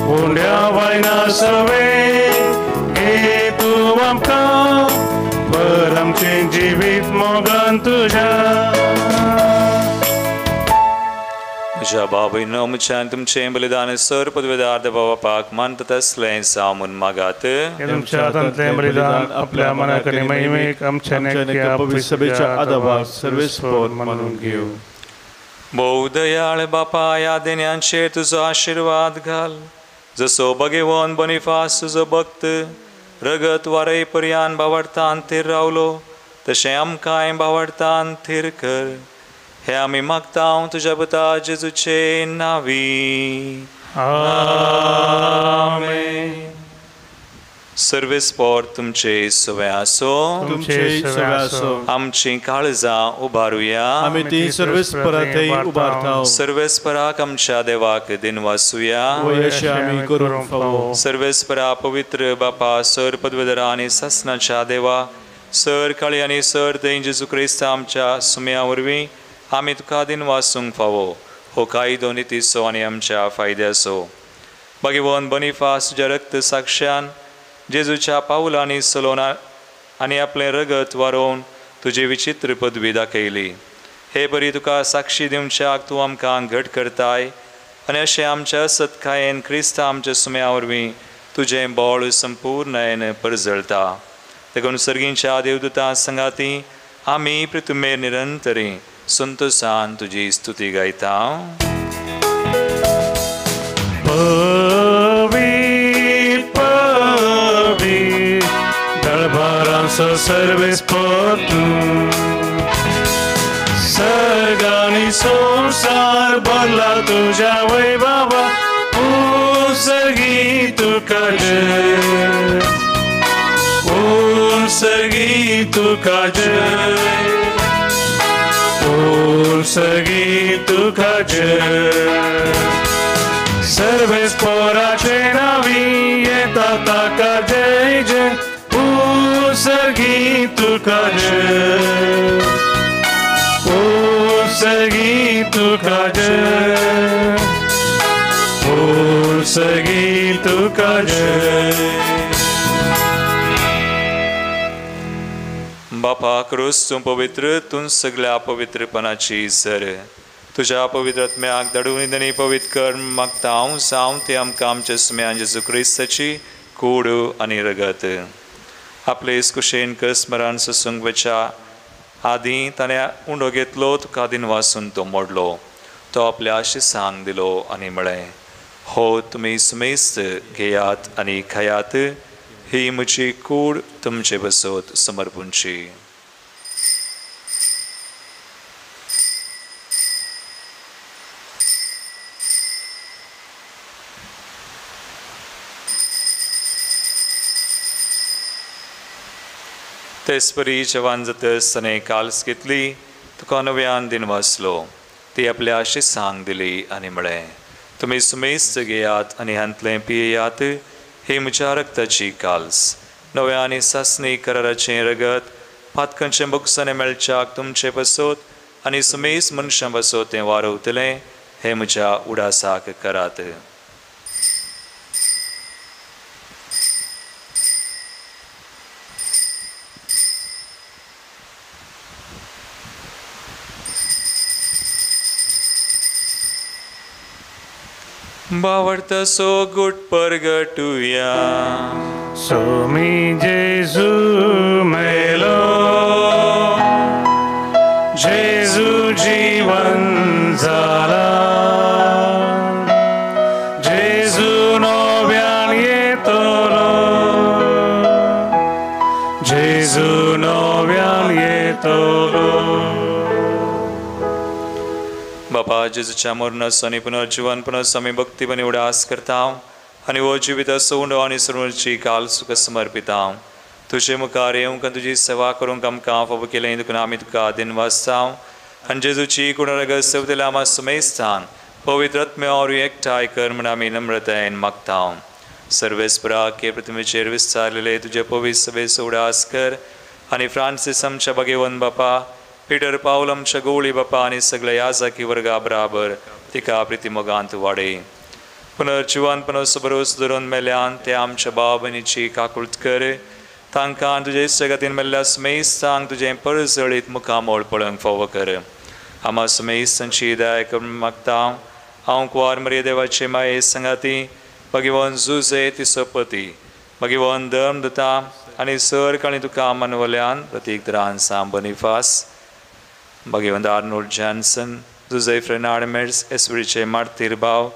उंड्या वायना सवे घे तूं आमकां भर आमचें जिवीत मोगान तुज्या. म्हज्या बाबूयनो म्हज्यान तुमचें बलिदान सर पदवेदार बापाक मानता तसलें जावं म्हूण मागात. तुमच्या हातांतलें बलिदान आपल्या मनाक आनी महिमेक आमच्या पवित्र सभेच्या आदाबाक सर्वेस्पर मानून घेवं. भोव दयाळ बापा ह्या देण्यांचेर तुजो आशिर्वाद घाल जसो बगेवन बोनिफास तुजो भक्त रगत वारय पर्यान बावडतान थीर रावलो तशें आमकांय बावडतान थीर कर. हे आमी मागता तुज्या पुता जेजूचे नांवी. आमेन. सर्वेस्पर तुमचे सवे आसो. तुमचे सवे आसो. आमची काळजां उबारुया. आमी ती सर्वेस्परा थंय उबारता. सर्वेस्पराक आमच्या देवाक दिनवासुया. अशें आमी करूंक फावो. सर्वेस्परा पवित्र बापा सर पदवेधरा आनी सासणाच्या देवा सर काळी आनी सर थंय जेजू क्रिस्त आमच्या सुम्या वरवीं आमी तुका दिनवासूंक फावो. हो कायदो नितीचो आनी आमच्या फायद्याचो. भगवान बोनिफास तुज्या रक्त साक्षान जेजूच्या पावलांनी चलोवन आनी आपलें रगत वारोवन तुजी विचित्र पदवी दाखयली. हे परी तुका साक्षी दिवच्याक तूं आमकां घट करताय आनी अशें आमच्या सत्कायेन क्रिस्त आमच्या सुम्या वरवीं तुजें बळ संपूर्णायेन परजळता. देखून सर्गींच्या देवदूतां संगाती आमी पृथ्वीर निरंतरी संतोषान तुजी स्तुती गायता. पवी दळभारांचो सर्वेस्पर तूं सर्गानी संवसार भरला तुज्या वैभवा उंसगी तुका जय उंसगी तुका जय उंसगी तुका जय. सर्वेस्पराचे नांवी येता ताका जय जय उंसगी तुका जय उंसगी तुका जय उंसगी तुका जय. बापा क्रूस तूं पवित्र तूं सगळ्या पवित्रपणाची सर तुज्या पवित्र आत्म्याक धाडून आनी पवित्र कर मागता हांव जावं ते आमकां आमच्या सुम्यान जेजू क्रिस्ताची कूड आनी रगत आपले कुशेन स्मरण सोसूंक वच्या आदीं ताणें उंडो घेतलो तुका दिनवासून तो मोडलो तो आपल्या शिसांक दिलो आनी म्हळें हो तुमी सुमेस्त घेयात आनी खायात ही म्हजी कूड तुमचे बसत समर्पूंची. तेचपरी जेवण जातच ताणें काल्स घेतली तुका नव्यान दिनवासलो ती आपल्या शिसांक दिली आनी म्हळें तुमी सुमेस्त घेयात आनी हांतलें पियेयात ही म्हज्या रक्ताची काल्स नव्या आनी सासणी कराराचें रगत पातकांचें बोगसाणें मेळच्याक तुमचे पासत आनी सुमेस मनशां पासत तें वारवतलें हें म्हज्या उडासाक करात. बावडतसो गुट परगटुया. सोमी जेजू मेलो जेजू जीवन जाला जेजू नव्यान येतलो जेजू नव्यान येतलो. बापा जेजूच्या मरणाचो आनी पुनर्जिवनपणाचो आमी भक्तीपणी उडास करता आनी हो जिविता सवंडो आनी सर्वची काल सुखा समर्पिता. तुजे मुखार येवंक आनी तुजी सेवा करूंक आमकां फावो केलें देखून आमी तुका दिनवासता. आनी जेजूची कुणारगत सेवतेल्या आमा सुमेस्तान पवित्र आत्म्या एकठांय कर म्हूण आमी नम्रतायेन मागता. सर्वेस्परा के प्रतिमेचेर विस्तारलेले तुजे पवित्र सभेचो उडास कर आनी फ्रांसीस आमच्या भाग्यवंत बापा, पिटर पावल आमच्या गवळी बापा आनी सगळ्या याजकी वर्गा बराबर तिका प्रितीमोगांत वाडय. पुनर्जिवानपणाचो भरोसो धरून मेल्यान ते आमच्या भाव भयणीची काकूळट कर. तांकां तुजे इश्टागतीन मेल्ल्या सुमेस्तांक तुजें परजळीत मुखामोळ पळोवंक फावो कर. आमा सुमेस्तांची दया करून मागता. हांव कुंवार मरिया देवाचे माये सांगाती भगवान जुजे तिसोपती भगवान धर्म दिता आनी सर काणी तुका मानवल्यान प्रतीक द्रान साम बोनिफास भगवंत आर्नोल्ड जॉन्सन जुजे फ्रेनाड मेड्स एसवरीचे मार्तीर भाव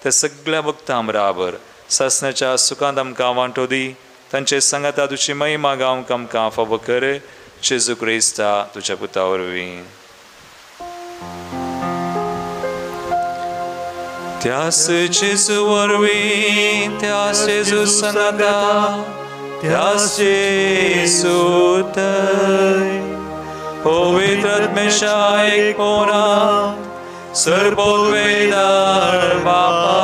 त्या सगळ्या भक्तां बराबर सासणाच्या सुखांत आमकां वांटो दी. तांचे सांगाता तुजी महिमा गावंक आमकां फावो कर. जेजू क्रिस्ता तुज्या पुता वरवीं. त्यास जेजू वरवीं, त्यास जेजू सांगाता, त्यास जेजू थंय पवित्र आत्म्याच्या एकपणांत सर्वोवेदार बापा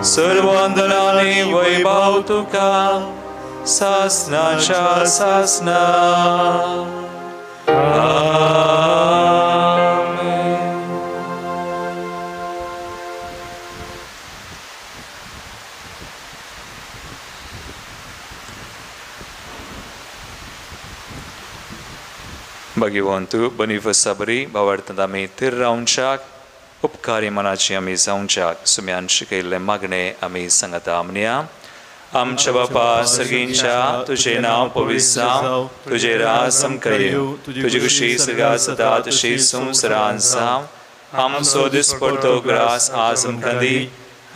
सर्वंदनानी वैभव तुका सासनाच्या सासना. भगवंत बनिफसा बरी भावार्थांत आमी थीर रावच्याक उपकारी मनाची आमी जावच्याक सुम्यान शिकयल्लें मागणें आमी सांगता. म्हणया, आमच्या बापा सर्गींच्या तुजें नांव पवित्र जावं, तुजें राज आमकां येवं, तुजी खुशी सर्गांत जाता तशी संवसारांत जावं. आमचो दिसपडतो ग्रास आज आमकां दी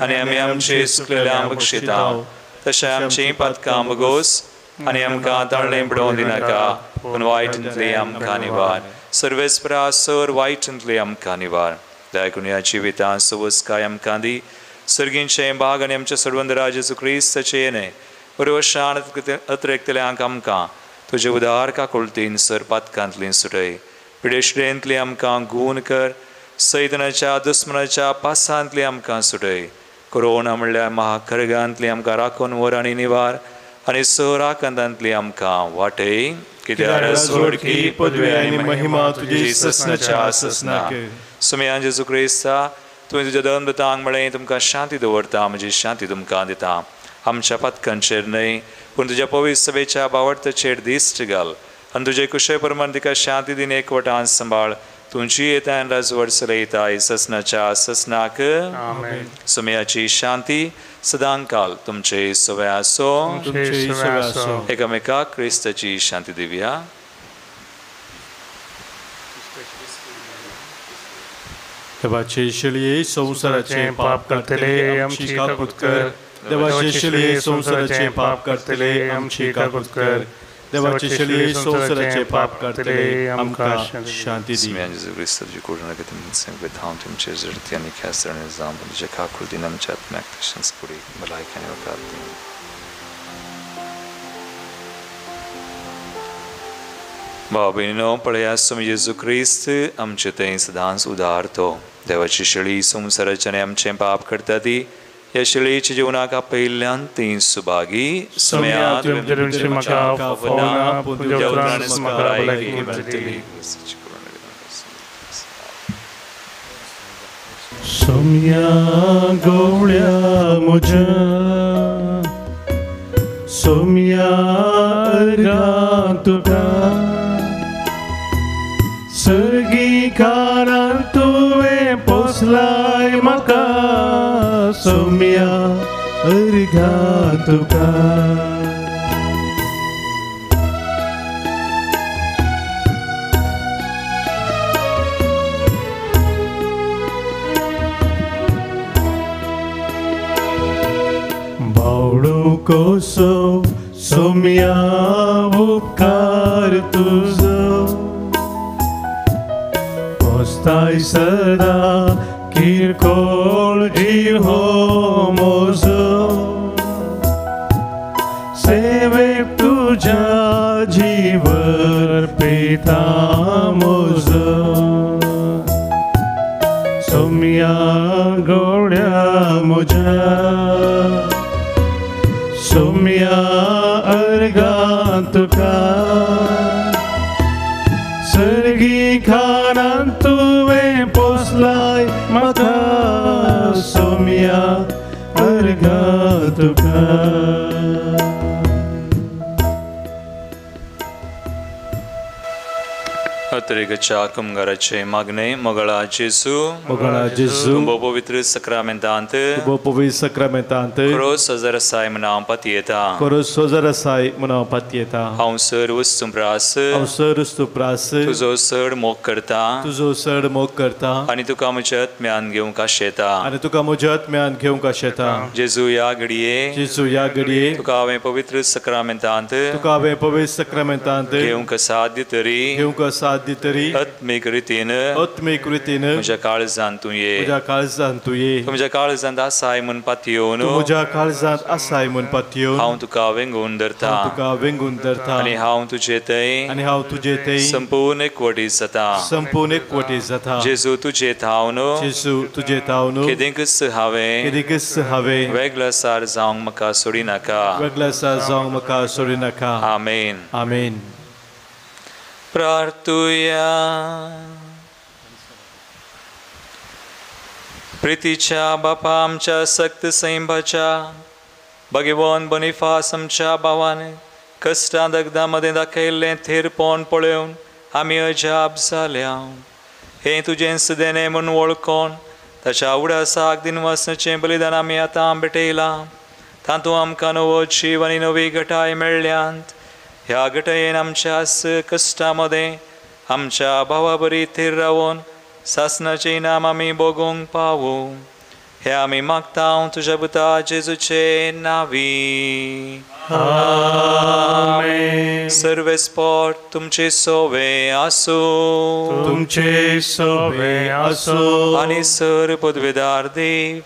आनी आमी आमचे चुकलेल्यांक बक्षिता तशें आमचीं पातकां बगोस आनी आमकां ताळें पडोवंक दिनाका पूण वायटांतली आमकां निवार. सर्वेस्परा सर वायटांतली आमकां निवार. दया ह्या जिवितांत सवसकाय आमकां दी. सर्गींचें भाग आनी आमच्या सर्वंद जेजू क्रिस्ताचें येणें बरोवशान अतिरेकतल्यांक आमकां तुजे उदार काकुळतीन सर पातकांतली सुटय. पिडेश्रेंतली आमकां गूण कर. सैतनाच्या दुस्मनाच्या पासांतली आमकां सुटय. कोरोना म्हणल्यार महाखर्गांतली आमकां राखून व्हर आनी निवार आनी सराकांतांतली आमकां वाटय. कित्याक जोडकी पदवी आनी महिमा तुजी ससनाच्या ससनाक. सुमयान जेजू क्रिस्ता तुवें तुज्या धर्मदूतांक म्हळें तुमकां शांती दवरता, म्हजी शांती तुमकां दिता. आमच्या पातकांचेर न्हय पूण तुज्या पवित्र सभेच्या भावार्थाचेर दिश्ट घाल आनी तुजे कुशे प्रमाण तिका शांती दिन एकवटान सांबाळ. तुमची येतान राजवट चलयताय ससनाच्या ससनाक. सुमयाची शांती सदांकाल तुमचे सवय आसो. एकामेकाक क्रिस्ताची शांती दिवया. देवाचे शेळये संवसाराचे पाप करतले आमची काकूत कर. देवाचे शेळये संवसाराचे पाप करतले आमची काकूत कर. देवाचे शेळये संवसाराचे पाप करतले आमकां शांती दी. भाव भयणीनो, पळया स्वामी जेजू क्रिस्त आमचे थंय सदांच उदारतो. देवाची शेळी संवसाराचे आनी आमचें पाप करता ती ह्या शेळयेच्या जिवनाक आपयिल्ल्यान ती सुभागी. सोम्या गवळ्या म्हज्या सोम्या अर्घां तुका सर्गीकारान तुवें पोसलाय म्हाका सोम्या अर्घां तुका. बावडो कसो सोम्या उपकार तुजो पोसताय सदा किरकोळ जीव हो मोजो सेवेक तुज्या जीवर पिता मोजो सोम्या गोड्या म्हज्या सोम्या अर्गां तुका सर्गी खानान तुवें पोसलाय म्हाका सोम्या अर्गां तुका. अत्रेगच्या कुमगाराचे मागणे मोगळा जेजू मोगळा जेजू तुंबो पवित्र सक्रामेंतांत तुंबो पवित्र सक्रामेंतांत खरो सोजर आसाय म्हूण हांव पातयेता खरो सोजर आसाय म्हूण हांव पातयेता हांव सर वस्तू प्रास हांव सर वस्तू प्रास तुजो चड मोग करता तुजो चड मोग करता आनी तुका म्हज्या आत्म्यान घेवंक आशेता आनी तुका म्हज्या आत्म्यान घेवंक आशेता जेजू ह्या घडये जेजू ह्या घडये तुका हांवें पवित्र सक्रामेंतांत तुका हांवें पवित्र सक्रामेंतांत घेवंक साध्य तरी घेवंक साध्य तरी आत्मीक रितीन आत्मीक रितीन म्हज्या काळजांत तूं ये म्हज्या काळजांत तूं ये म्हज्या काळजांत आसाय म्हूण पातयेवन म्हज्या काळजांत आसाय म्हूण पातयेवन हांव तुका वेंगून धरता तुका वेंगून धरता आनी हांव तुजे थंय आनी हांव तुजे थंय संपूर्ण एकवटी जाता संपूर्ण एकवटी जाता जेजू तुजे थावन जेजू तुजे थावन केदींकच हांवें केदींकच हांवें वेगळसार जावंक म्हाका सोडिनाका वेगळसार जावंक म्हाका सोडिनाका. आमेन आमेन. प्रार्थुया. प्रितीच्या बापा आमच्या सक्त सैंबाच्या भगवान बोनिफास आमच्या भावान कश्टां दगदां मदें दाखयल्लें थेरपण पळोवन आमी अजाप जाल्या. हें तुजें देणें म्हूण वळखून ताच्या उडासाक दिनवासनाचें बलिदान आमी आतां भेटयलां. तातूंत आमकां नवो जीव आनी नवी घटाय मेळ्ळ्यांत. ह्या घटयेन आमच्या कश्टां मदें आमच्या भावा बरी थीर रावन सासणाचें इनाम आमी भोगूंक पावूं हें आमी मागता तुज्या पुता जेजूचे नांवी. आमेन. सर्वेस्पोर तुमचे सोवे आसूं तुमचे सोवे आसूं आनी सर पदवेदार देव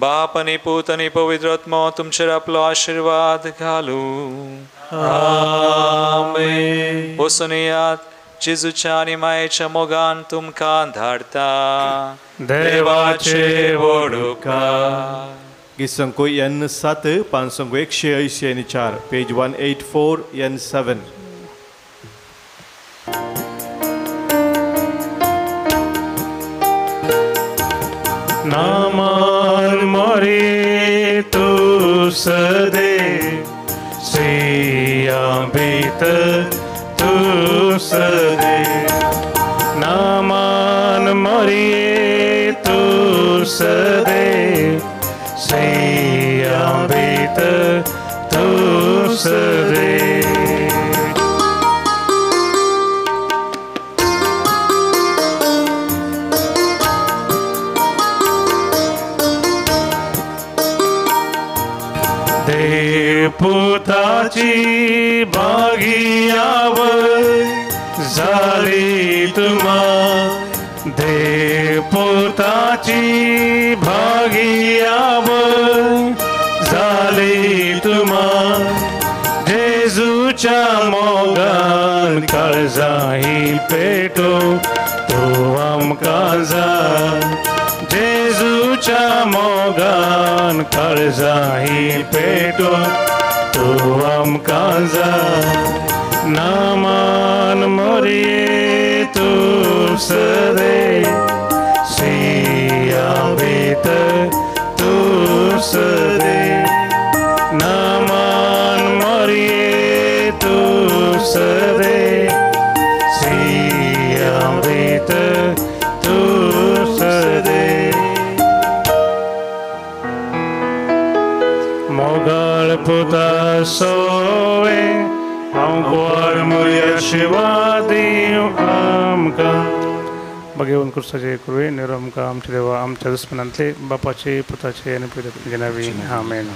बाप आनी पूत आनी पवित्र आत्मो तुमचेर आपलो आशिर्वाद घालूं. आमेन. वचून येयात जेजूच्या आनी मायेच्या मोगान तुमकां धाडता. देवाचे व्हड उपकार. गीत एन 7 584 पेज 184 एन 7. नामान मोरे तू सदे सिया भीतर तू सदे नामान मोरे तू सदे सिया भीतर तू सदे. देवपुताची भागियावर झाली तुम्हा देवपुताची भागियावर झाली तुम्हा जेजूच्या मोगान काळजाही पेटो तू आमकां जाय जेजूच्या मोगान काळजाही पेटो तू आमकां जाय. नामान मोरये तू सदे सिया भितर तू सदे नामान मोरये तू सदे सिया भितर तू सदे. मोगाळ पुता सोवे हांव कुवार मोरया शिवा दिव आमकां. भगवान क्रिस्ताचे कृपे निरो आमकां आमच्या देवा आमच्या दुस्मनांतले बापाचे पुताचे आनी पवित्र नांवी. आमेन.